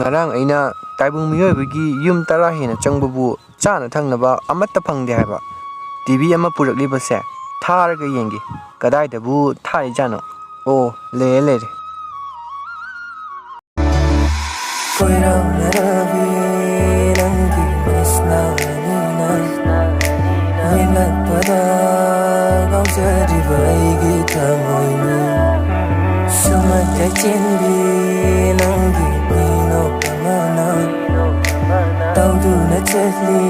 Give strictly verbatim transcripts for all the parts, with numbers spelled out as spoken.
ꯉꯔꯥꯡ ꯑꯩꯅ ꯇꯥꯏꯕꯪ ꯃꯤꯑꯣꯏꯕꯒꯤ ꯌꯨꯝ ꯇꯔꯥ ꯍꯦꯟꯅ ꯆꯪꯕꯕꯨ ꯆꯥꯅ ꯊꯛꯅꯕ ꯑꯃꯠꯇ ꯐꯪꯗꯦ ꯍꯥꯏꯕ꯫ ꯇꯤ ꯚꯤ ꯑꯃ ꯄꯨꯔꯛꯂꯤꯕꯁꯦ ꯊꯥꯔꯒ ꯌꯦꯡꯒꯦ, ꯀꯗꯥꯏꯗꯕꯨ ꯊꯥꯔꯤꯖꯥꯠꯅꯣ? ꯑꯣ, ꯂꯩꯔꯦ, ꯂꯩꯔꯦ꯫ ꯈꯣꯏꯔꯥꯎꯅꯔꯕꯤ ꯅꯪꯒꯤ ꯃꯤꯠꯁꯅꯥꯅꯤꯅ ꯌꯦꯡꯂꯛꯄꯗ ꯉꯥꯎꯖꯔꯤꯕ ꯑꯩꯒꯤ ꯊꯃꯣꯏꯅꯤ꯫ ꯁꯨꯝꯍꯠꯇ ꯆꯦꯟꯕꯤ ꯅꯪꯒꯤ ꯃꯤꯅꯣꯛ ꯑꯃꯅ ꯇꯧꯗꯨꯅ ꯆꯠꯂꯤ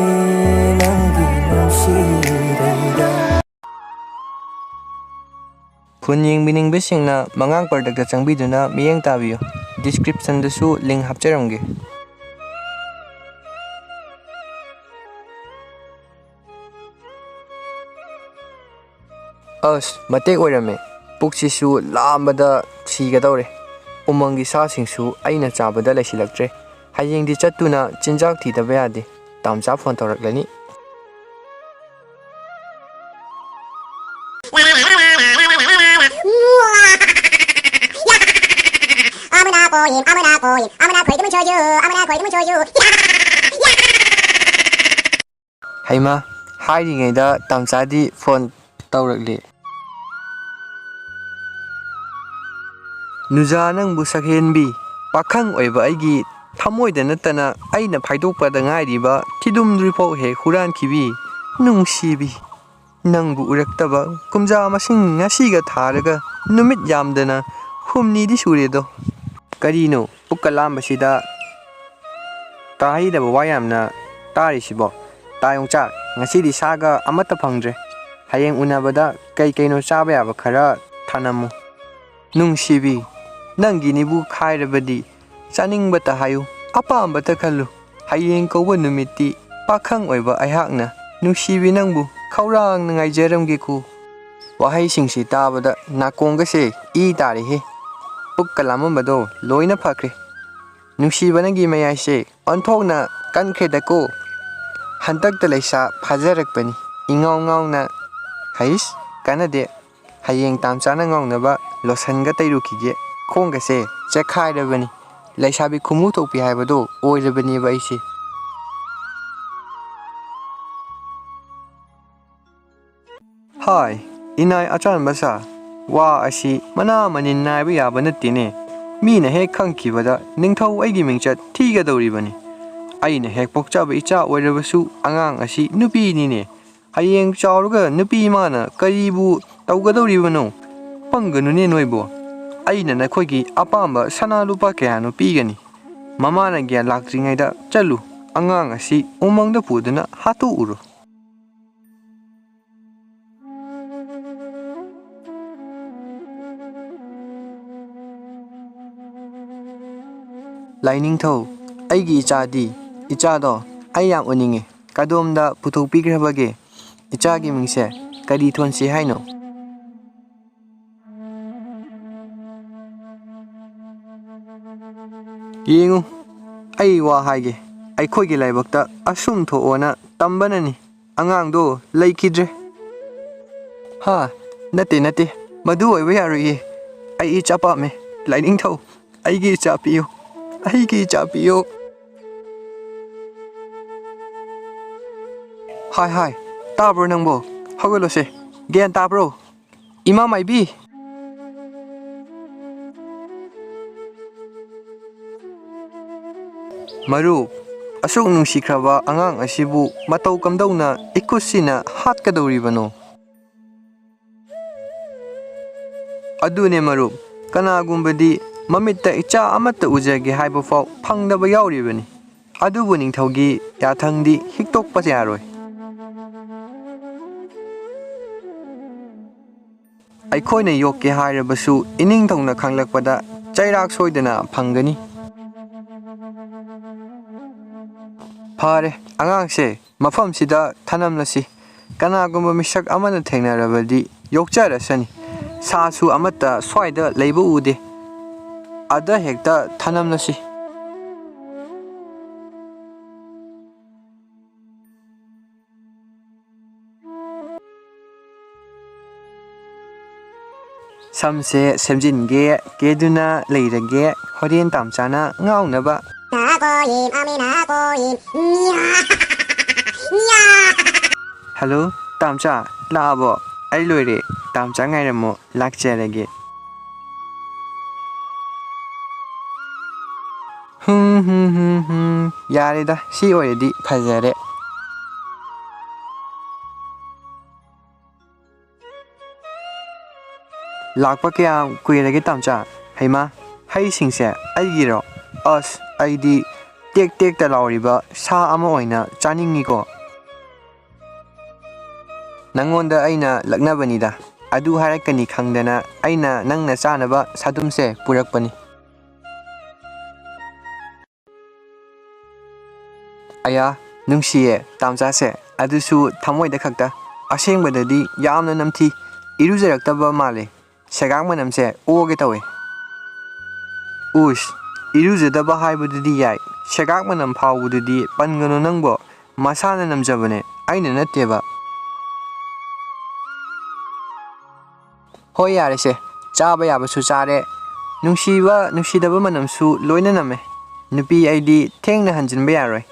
ꯅꯪꯒꯤ ꯅꯨꯡꯁꯤꯔꯩꯗ꯫ ꯐꯣꯟ ꯌꯦꯡꯕꯤꯅꯤꯡꯕꯁꯤꯡꯅ ꯃꯉꯥꯡ ꯄ꯭ꯔꯗꯛꯇ ꯆꯪꯕꯤꯗꯨꯅ ꯃꯤꯠꯌꯦꯡ ꯇꯥꯕꯤꯌꯨ꯫ ꯗꯤꯁꯀ꯭ꯔꯤꯞꯁꯟꯗꯁꯨ ꯂꯤꯡ ꯍꯥꯞꯆꯔꯝꯒꯦ꯫ ꯑꯁ, ꯃꯇꯦꯛ ꯑꯣꯏꯔꯝꯃꯦ꯫ ꯄꯨꯛꯁꯤꯁꯨ ꯂꯥꯝꯕꯗ ꯁꯤꯒꯗꯧꯔꯦ꯫ ꯎꯃꯪꯒꯤ ꯁꯥꯁꯤꯡꯁꯨ ꯑꯩꯅ ꯆꯥꯕꯗ ꯂꯩꯁꯤꯜꯂꯛꯇ꯭ꯔꯦ꯫ ꯍꯌꯦꯡꯗꯤ ꯆꯠꯇꯨꯅ ꯆꯤꯟꯖꯥꯛ ꯊꯤꯗꯕ ꯌꯥꯗꯦ꯫ ꯇꯥꯝꯆꯥ ꯐꯣꯟ ꯇꯧꯔꯛꯂꯅꯤ꯫ ꯑꯃꯅ ꯀꯣꯏ, ꯑꯃꯅ ꯀꯣꯏ, ꯑꯃꯅ ꯈꯣꯏꯗꯤ ꯃꯨꯟꯁꯣꯏꯁꯨ, ꯑꯃꯅ ꯈꯣꯏꯗꯤ ꯃꯨꯟꯁꯣꯏꯁꯨ꯫ ꯍꯩꯃꯥ, ꯍꯥꯏꯔꯤꯉꯩꯗ ꯇꯥꯝꯆꯥꯗꯤ ꯐꯣꯟ ꯇꯧꯔꯛꯂꯤ꯫ ꯅꯨꯖꯥ ꯅꯪꯕꯨ ꯁꯛꯍꯦꯟꯕꯤ, ꯄꯥꯈꯪ ꯑꯣꯏꯕ ꯑꯩꯒꯤ ꯊꯃꯣꯏꯗ ꯅꯠꯇꯅ ꯑꯩꯅ ꯐꯥꯏꯗꯣꯛꯄꯗ ꯉꯥꯏꯔꯤꯕ ꯊꯤꯗꯨꯝꯗꯨꯔꯤꯐꯥꯎ ꯍꯦꯛ ꯍꯨꯔꯥꯟꯈꯤꯕꯤ, ꯅꯨꯡꯁꯤꯕꯤ꯫ ꯅꯪꯕꯨ ꯎꯔꯛꯇꯕ ꯀꯨꯝꯖꯥ ꯃꯁꯤꯡ ꯉꯁꯤꯒ ꯊꯥꯔꯒ ꯅꯨꯃꯤꯠ ꯌꯥꯝꯗꯅ ꯍꯨꯝꯅꯤꯗꯤ ꯁꯨꯔꯦꯗꯣ꯫ ꯀꯔꯤꯅꯣ ꯄꯨꯛꯀ ꯂꯥꯝꯕꯁꯤꯗ ꯇꯥꯍꯩꯗꯕ ꯋꯥ ꯌꯥꯝꯅ ꯇꯥꯔꯤꯁꯤꯕꯣ? ꯇꯥ ꯌꯣꯡꯆꯥꯛ, ꯉꯁꯤꯗꯤ ꯁꯥꯒ ꯑꯃꯠꯇ ꯐꯪꯗ꯭ꯔꯦ꯫ ꯍꯌꯦꯡ ꯎꯅꯕꯗ ꯀꯩ ꯀꯩꯅꯣ ꯆꯥꯕ ꯌꯥꯕ ꯈꯔ ꯊꯅꯝꯃꯨ꯫ ꯅꯨꯡꯁꯤꯕꯤ, ꯅꯪꯒꯤꯅꯤꯕꯨ ꯈꯥꯏꯔꯕꯗꯤ ꯆꯥꯅꯤꯡꯕꯇ ꯍꯥꯏꯌꯨ, ꯑꯄꯥꯝꯕꯇ ꯈꯜꯂꯨ꯫ ꯍꯌꯦꯡ ꯀꯧꯕ ꯅꯨꯃꯤꯠꯇꯤ ꯄꯥꯈꯪ ꯑꯣꯏꯕ ꯑꯩꯍꯥꯛꯅ ꯅꯨꯡꯁꯤꯕꯤ ꯅꯪꯕꯨ ꯈꯧꯔꯥꯡꯅ ꯉꯥꯏꯖꯔꯝꯒꯦꯀꯣ꯫ ꯋꯥꯍꯩꯁꯤꯡꯁꯤ ꯇꯥꯕꯗ ꯅꯥꯀꯣꯡꯒꯁꯦ ꯏ ꯇꯥꯔꯦꯍꯦ꯫ ꯄꯨꯛꯀ ꯂꯥꯝꯃꯝꯕꯗꯣ ꯂꯣꯏꯅ ꯐꯈ꯭ꯔꯦ꯫ ꯅꯨꯡꯁꯤꯕ ꯅꯪꯒꯤ ꯃꯌꯥꯏꯁꯦ ꯑꯣꯟꯊꯣꯛꯅ ꯀꯟꯈ꯭ꯔꯦꯗꯀꯣ꯫ ꯍꯟꯗꯛꯇ ꯂꯩꯁꯥ ꯐꯥꯖꯔꯛꯄꯅꯤ ꯏꯉꯥꯎ ꯉꯥꯎꯅ꯫ ꯍꯩꯁ, ꯀꯥꯟꯅꯗꯦ꯫ ꯍꯌꯦꯡ ꯇꯥꯝꯆꯥꯅ ꯉꯥꯎꯅꯕ ꯂꯣꯁꯟꯒ ꯇꯩꯔꯨꯈꯤꯒꯦ꯫ ꯈꯣꯡꯒꯁꯦ ꯆꯦꯛꯈꯥꯏꯔꯕꯅꯤ꯫ ꯂꯩꯁꯥꯕꯤ ꯈꯨꯃꯨ ꯊꯣꯛꯄꯤ ꯍꯥꯏꯕꯗꯣ ꯑꯣꯏꯔꯕꯅꯦꯕ ꯑꯩꯁꯦ꯫ ꯍꯥꯏ, ꯏꯅꯥꯏ ꯑꯆꯥꯟꯕ ꯁꯥ, ꯋꯥ ꯑꯁꯤ ꯃꯅꯥ ꯃꯅꯤꯟ ꯅꯥꯏꯕ ꯌꯥꯕ ꯅꯠꯇꯦꯅꯦ꯫ ꯃꯤꯅ ꯍꯦꯛ ꯈꯪꯈꯤꯕꯗ ꯅꯤꯡꯊꯧ ꯑꯩꯒꯤ ꯃꯤꯡꯆꯠ ꯊꯤꯒꯗꯧꯔꯤꯕꯅꯤ꯫ ꯑꯩꯅ ꯍꯦꯛ ꯄꯣꯛꯆꯕ ꯏꯆꯥ ꯑꯣꯏꯔꯕꯁꯨ ꯑꯉꯥꯡ ꯑꯁꯤ ꯅꯨꯄꯤꯅꯤꯅꯦ꯫ ꯍꯌꯦꯡ ꯆꯥꯎꯔꯒ ꯅꯨꯄꯤ ꯏꯃꯥꯅ ꯀꯔꯤꯕꯨ ꯇꯧꯒꯗꯧꯔꯤꯕꯅꯣ? ꯄꯪꯒꯅꯨꯅꯦ ꯅꯣꯏꯕꯨ꯫ ꯑꯩꯅ ꯅꯈꯣꯏꯒꯤ ꯑꯄꯥꯝꯕ ꯁꯅꯥ ꯂꯨꯄꯥ ꯀꯌꯥꯅꯣ ꯄꯤꯒꯅꯤ꯫ ꯃꯃꯥꯅ ꯒ꯭ꯌꯥꯟ ꯂꯥꯛꯇ꯭ꯔꯤꯉꯩꯗ ꯆꯠꯂꯨ, ꯑꯉꯥꯡ ꯑꯁꯤ ꯎꯃꯪꯗ ꯄꯨꯗꯨꯅ ꯍꯥꯠꯇꯣꯛꯎꯔꯣ꯫ ꯂꯥꯏꯅꯤꯡꯊꯧ, ꯑꯩꯒꯤ ꯏꯆꯥꯗꯤ, ꯏꯆꯥꯗꯣ ꯑꯩ ꯌꯥꯝ ꯎꯅꯤꯡꯉꯤ꯫ ꯀꯗꯣꯝꯗ ꯄꯨꯊꯣꯛꯄꯤꯈ꯭ꯔꯕꯒꯦ? ꯏꯆꯥꯒꯤ ꯃꯤꯡꯁꯦ ꯀꯔꯤ ꯊꯣꯟꯁꯤ ꯍꯥꯏꯅꯣ? ꯌꯦꯡꯉꯨ, ꯑꯩ ꯋꯥ ꯍꯥꯏꯒꯦ, ꯑꯩꯈꯣꯏꯒꯤ ꯂꯥꯏꯕꯛꯇ ꯑꯁꯨꯝ ꯊꯣꯛꯑꯣꯅ ꯇꯝꯕꯅꯅꯤ꯫ ꯑꯉꯥꯡꯗꯣ ꯂꯩꯈꯤꯗ꯭ꯔꯦ꯫ ꯍꯥ? ꯅꯠꯇꯦ, ꯅꯠꯇꯦ, ꯃꯗꯨ ꯑꯣꯏꯕ ꯌꯥꯔꯣꯏꯌꯦ꯫ ꯑꯩ ꯏꯆꯥ ꯄꯥꯝꯃꯦ꯫ ꯂꯥꯏꯅꯤꯡꯊꯧ, ꯑꯩꯒꯤ ꯏꯆꯥ ꯄꯤꯌꯨ꯫ ꯑꯩꯒꯤ ꯏꯆꯥ ꯄꯤꯌꯨ꯫ ꯍꯥꯏ, ꯍꯥꯏ, ꯇꯥꯕ꯭ꯔꯣ ꯅꯪꯕꯣ? ꯍꯧꯒꯠꯂꯣꯁꯦ꯫ ꯒ꯭ꯌꯥꯟ ꯇꯥꯕ꯭ꯔꯣ? ꯏꯃꯥ ꯃꯥꯏꯕꯤ! ꯃꯔꯨꯞ, ꯑꯁꯨꯛ ꯅꯨꯡꯁꯤꯈ꯭ꯔꯕ ꯑꯉꯥꯡ ꯑꯁꯤꯕꯨ ꯃꯇꯧ ꯀꯝꯗꯧꯅ ꯏꯈꯨꯠꯁꯤꯅ ꯍꯥꯠꯀꯗꯧꯔꯤꯕꯅꯣ? ꯑꯗꯨꯅꯦ ꯃꯔꯨꯞ, ꯀꯅꯥꯒꯨꯝꯕꯗꯤ ꯃꯃꯤꯠꯇ ꯏꯆꯥ ꯑꯃꯠꯇ ꯎꯖꯒꯦ ꯍꯥꯏꯕ ꯐꯥꯎ ꯐꯪꯗꯕ ꯌꯥꯎꯔꯤꯕꯅꯤ꯫ ꯑꯗꯨꯕꯨ ꯅꯤꯡꯊꯧꯒꯤ ꯌꯥꯊꯪꯗꯤ ꯍꯤꯛꯇꯣꯛꯄ ꯌꯥꯔꯣꯏ꯫ ꯑꯩꯈꯣꯏꯅ ꯌꯣꯛꯀꯦ ꯍꯥꯏꯔꯕꯁꯨ ꯏꯅꯤꯡꯊꯧꯅ ꯈꯪꯂꯛꯄꯗ ꯆꯩꯔꯥꯛ ꯁꯣꯏꯗꯅ ꯐꯪꯒꯅꯤ꯫ ꯐꯔꯦ, ꯑꯉꯥꯡꯁꯦ ꯃꯐꯝꯁꯤꯗ ꯊꯅꯝꯂꯁꯤ꯫ ꯀꯅꯥꯒꯨꯝꯕ ꯃꯤꯁꯛ ꯑꯃꯅ ꯊꯦꯡꯅꯔꯕꯗꯤ ꯌꯣꯛꯆꯔꯁꯅꯤ꯫ ꯁꯥꯁꯨ ꯑꯃꯠꯇ ꯁ꯭ꯋꯥꯏꯗ ꯂꯩꯕ ꯎꯗꯦ꯫ ꯑꯗ ꯍꯦꯛꯇ ꯊꯅꯝꯂꯁꯤ꯫ ꯁꯝꯁꯦ ꯁꯦꯝꯖꯤꯟꯒꯦ, ꯀꯦꯗꯨꯅ ꯂꯩꯔꯒꯦ, ꯍꯣꯔꯦꯟ ꯇꯥꯝꯆꯥꯅ ꯉꯥꯎꯅꯕ꯫ ꯍꯜꯂꯣ, ꯇꯥꯝꯆꯥ, ꯂꯥꯛꯑꯕꯣ? ꯑꯩ ꯂꯣꯏꯔꯦ, ꯇꯥꯝꯆꯥ ꯉꯥꯏꯔꯝꯃꯣ, ꯂꯥꯛꯆꯔꯒꯦ꯫ ꯍꯨꯝ, ꯍꯨꯝ, ꯍꯨꯝ, ꯍꯨꯝ꯫ ꯌꯥꯔꯦꯗ, ꯁꯤ ꯑꯣꯏꯔꯗꯤ ꯐꯖꯔꯦ꯫ ꯂꯥꯛꯄ ꯀꯌꯥꯝ ꯀꯨꯏꯔꯒꯦ, ꯇꯥꯝꯆꯥ? ꯍꯩꯃꯥ, ꯍꯩꯁꯤꯡꯁꯦ ꯑꯩꯒꯤꯔꯣ? ꯑꯁ, ꯑꯩꯗꯤ ꯇꯦꯛ ꯇꯦꯛꯇ ꯂꯥꯎꯔꯤꯕ ꯁꯥ ꯑꯃ ꯑꯣꯏꯅ ꯆꯥꯅꯤꯡꯉꯤꯀꯣ꯫ ꯅꯪꯉꯣꯟꯗ ꯑꯩꯅ ꯂꯛꯅꯕꯅꯤꯗ꯫ ꯑꯗꯨ ꯍꯥꯏꯔꯛꯀꯅꯤ ꯈꯪꯗꯅ ꯑꯩꯅ ꯅꯪꯅ ꯆꯥꯅꯕ ꯁꯥꯗꯨꯝꯁꯦ ꯄꯨꯔꯛꯄꯅꯤ꯫ ꯑꯌꯥ, ꯅꯨꯡꯁꯤꯌꯦ ꯇꯥꯝꯆꯥꯁꯦ, ꯑꯗꯨꯁꯨ ꯊꯃꯣꯏꯗ ꯈꯛꯇ꯫ ꯑꯁꯦꯡꯕꯗꯗꯤ ꯌꯥꯝꯅ ꯅꯝꯊꯤ꯫ ꯏꯔꯨꯖꯔꯛꯇꯕ ꯃꯥꯜꯂꯦ꯫ ꯁꯦꯒꯥꯛ ꯃꯅꯝꯁꯦ ꯑꯣꯒꯦ ꯇꯧꯋꯦ꯫ ꯎꯁ, ꯏꯔꯨꯖꯗꯕ ꯍꯥꯏꯕꯗꯨꯗꯤ ꯌꯥꯏ, ꯁꯦꯒꯥꯛ ꯃꯅꯝ ꯐꯥꯎꯕꯗꯨꯗꯤ ꯄꯟꯒꯅꯨ ꯅꯪꯕꯣ, ꯃꯁꯥꯅ ꯅꯝꯖꯕꯅꯦ, ꯑꯩꯅ ꯅꯠꯇꯦꯕ꯫ ꯍꯣꯏ, ꯌꯥꯔꯦꯁꯦ, ꯆꯥꯕ ꯌꯥꯕꯁꯨ ꯆꯥꯔꯦ, ꯅꯨꯡꯁꯤꯕ ꯅꯨꯡꯁꯤꯗꯕ ꯃꯅꯝꯁꯨ ꯂꯣꯏꯅ ꯅꯝꯃꯦ꯫ ꯅꯨꯄꯤ ꯑꯩꯗꯤ ꯊꯦꯡꯅ ꯍꯟꯖꯤꯟꯕ ꯌꯥꯔꯣꯏ꯫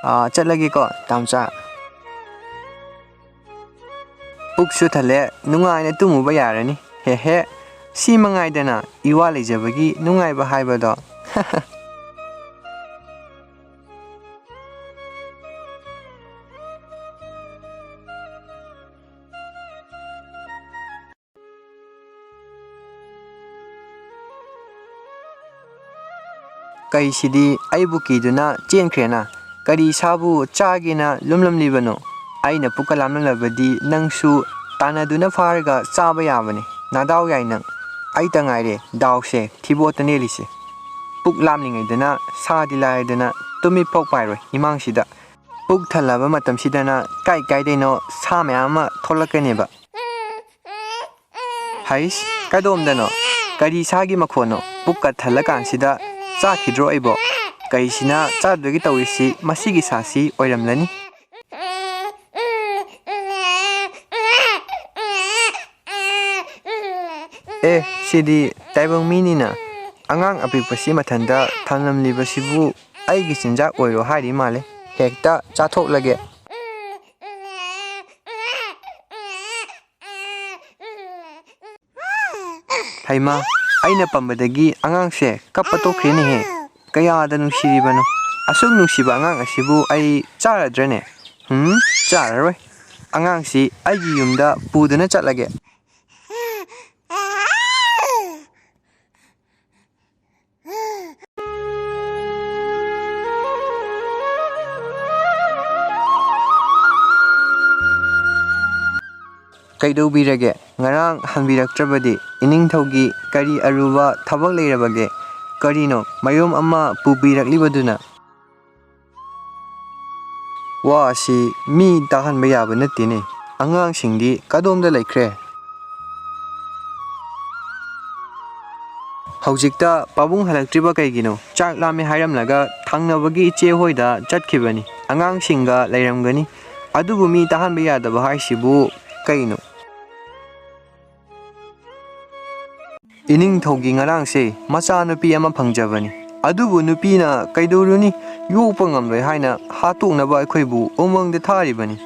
ꯑꯥ, ꯆꯠꯂꯒꯦꯀꯣ, ꯇꯥꯝꯆꯥ꯫ ꯄꯨꯛꯁꯨ ꯊꯜꯂꯦ, ꯅꯨꯡꯉꯥꯏꯅ ꯇꯨꯝꯃꯨꯕ ꯌꯥꯔꯅꯤ꯫ ꯍꯦ ꯍꯦ, ꯁꯤ ꯃꯉꯥꯏꯗꯅ ꯏꯋꯥ ꯂꯩꯖꯕꯒꯤ ꯅꯨꯡꯉꯥꯏꯕ ꯍꯥꯏꯕꯗꯣ꯫ ꯀꯩꯁꯤꯗꯤ ꯑꯩꯕꯨ ꯀꯤꯗꯨꯅ ꯆꯦꯟꯈ꯭ꯔꯦꯅ꯫ ꯀꯔꯤ ꯁꯥꯕꯨ ꯆꯥꯒꯦꯅ ꯂꯨꯝꯂꯝꯂꯤꯕꯅꯣ? ꯑꯩꯅ ꯄꯨꯛꯀ ꯂꯥꯝꯂꯝꯂꯕꯗꯤ ꯅꯪꯁꯨ ꯇꯥꯟꯅꯗꯨꯅ ꯐꯥꯔꯒ ꯆꯥꯕ ꯌꯥꯕꯅꯤ꯫ ꯅꯥꯗꯥꯎ ꯌꯥꯏ ꯅꯪ꯫ ꯑꯩꯇ ꯉꯥꯏꯔꯦ ꯗꯥꯎꯁꯦ ꯊꯤꯕꯣꯠꯇ ꯅꯦꯜꯂꯤꯁꯦ꯫ ꯄꯨꯛ ꯂꯥꯝꯂꯤꯉꯩꯗꯅ ꯁꯥꯗꯤ ꯂꯥꯏꯔꯗꯅ ꯇꯨꯃꯤꯠ ꯐꯥꯎ ꯄꯥꯏꯔꯣꯏ ꯏꯃꯥꯡꯁꯤꯗ꯫ ꯄꯨꯛ ꯊꯜꯂꯕ ꯃꯇꯝꯁꯤꯗꯅ ꯀꯥꯏ ꯀꯥꯏꯗꯩꯅꯣ ꯁꯥ ꯃꯌꯥꯝ ꯑꯃ ꯊꯣꯛꯂꯛꯀꯅꯦꯕ꯫ ꯍꯩꯁ, ꯀꯗꯣꯝꯗꯅꯣ? ꯀꯔꯤ ꯁꯥꯒꯤ ꯃꯈꯣꯟꯅꯣ? ꯄꯨꯛꯀ ꯊꯜꯂꯀꯥꯟꯁꯤꯗ ꯆꯥꯈꯤꯗ꯭ꯔꯣ ꯑꯩꯕꯣ? ꯀꯩꯁꯤꯅ ꯆꯥꯗꯣꯏꯒꯦ ꯇꯧꯔꯤꯁꯤ? ꯃꯁꯤꯒꯤ ꯁꯥꯁꯤ ꯑꯣꯏꯔꯝꯂꯅꯤ꯫ ꯑꯦ, ꯁꯤꯗꯤ ꯇꯥꯏꯕꯪ ꯃꯤꯅꯤꯅ ꯑꯉꯥꯡ ꯑꯄꯤꯛꯄꯁꯤ ꯃꯊꯟꯇ ꯊꯝꯂꯝꯂꯤꯕꯁꯤꯕꯨ ꯑꯩꯒꯤ ꯆꯤꯟꯖꯥꯛ ꯑꯣꯏꯔꯣ ꯍꯥꯏꯔꯤ ꯃꯥꯜꯂꯦ꯫ ꯍꯦꯛꯇ ꯆꯥꯊꯣꯛꯂꯒꯦ꯫ ꯍꯩꯃꯥ, ꯑꯩꯅ ꯄꯝꯕꯗꯒꯤ ꯑꯉꯥꯡꯁꯦ ꯀꯞꯄ ꯇꯣꯛꯈ꯭ꯔꯦꯅꯦꯍꯦ꯫ ꯀꯌꯥꯗ ꯅꯨꯡꯁꯤꯔꯤꯕꯅꯣ꯫ ꯑꯁꯨꯛ ꯅꯨꯡꯁꯤꯕ ꯑꯉꯥꯡ ꯑꯁꯤꯕꯨ ꯑꯩ ꯆꯥꯔꯗ꯭ꯔꯅꯦ? ꯍꯨꯝ, ꯆꯥꯔꯔꯣꯏ꯫ ꯑꯉꯥꯡꯁꯤ ꯑꯩꯒꯤ ꯌꯨꯝꯗ ꯄꯨꯗꯨꯅ ꯆꯠꯂꯒꯦ꯫ ꯀꯩꯗꯧꯕꯤꯔꯒꯦ? ꯉꯔꯥꯡ ꯍꯟꯕꯤꯔꯛꯇ꯭ꯔꯕꯗꯤ? ꯏꯅꯤꯡꯊꯧꯒꯤ ꯀꯔꯤ ꯑꯔꯨꯕ ꯊꯕꯛ ꯂꯩꯔꯕꯒꯦ? ꯀꯔꯤꯅꯣ ꯃꯌꯨꯝ ꯑꯃ ꯄꯨꯕꯤꯔꯛꯂꯤꯕꯗꯨꯅ? ꯋꯥ ꯑꯁꯤ ꯃꯤ ꯇꯥꯍꯟꯕ ꯌꯥꯕ ꯅꯠꯇꯦꯅꯦ꯫ ꯑꯉꯥꯡꯁꯤꯡꯗꯤ ꯀꯗꯣꯝꯗ ꯂꯩꯈ꯭ꯔꯦ? ꯍꯧꯖꯤꯛꯇ ꯄꯥꯕꯨꯡ ꯍꯜꯂꯛꯇ꯭ꯔꯤꯕ ꯀꯩꯒꯤꯅꯣ? ꯆꯥꯛ ꯂꯥꯝꯃꯦ ꯍꯥꯏꯔꯝꯂꯒ ꯊꯪꯅꯕꯒꯤ ꯏꯆꯦ ꯍꯣꯏꯗ ꯆꯠꯈꯤꯕꯅꯤ꯫ ꯑꯉꯥꯡꯁꯤꯡꯒ ꯂꯩꯔꯝꯒꯅꯤ꯫ ꯑꯗꯨꯕꯨ ꯃꯤ ꯇꯥꯍꯟꯕ ꯌꯥꯗꯕ ꯍꯥꯏꯁꯤꯕꯨ ꯀꯩꯅꯣ? ꯏꯅꯤꯡꯊꯧꯒꯤ ꯉꯔꯥꯡꯁꯦ ꯃꯆꯥꯅꯨꯄꯤ ꯑꯃ ꯐꯪꯖꯕꯅꯤ꯫ ꯑꯗꯨꯕꯨ ꯅꯨꯄꯤꯅ ꯀꯩꯗꯧꯔꯨꯅꯤ? ꯌꯣꯛꯄ ꯉꯝꯂꯣꯏ ꯍꯥꯏꯅ ꯍꯥꯠꯇꯣꯛꯅꯕ ꯑꯩꯈꯣꯏꯕꯨ ꯎꯃꯪꯗ ꯊꯥꯔꯤꯕꯅꯤ꯫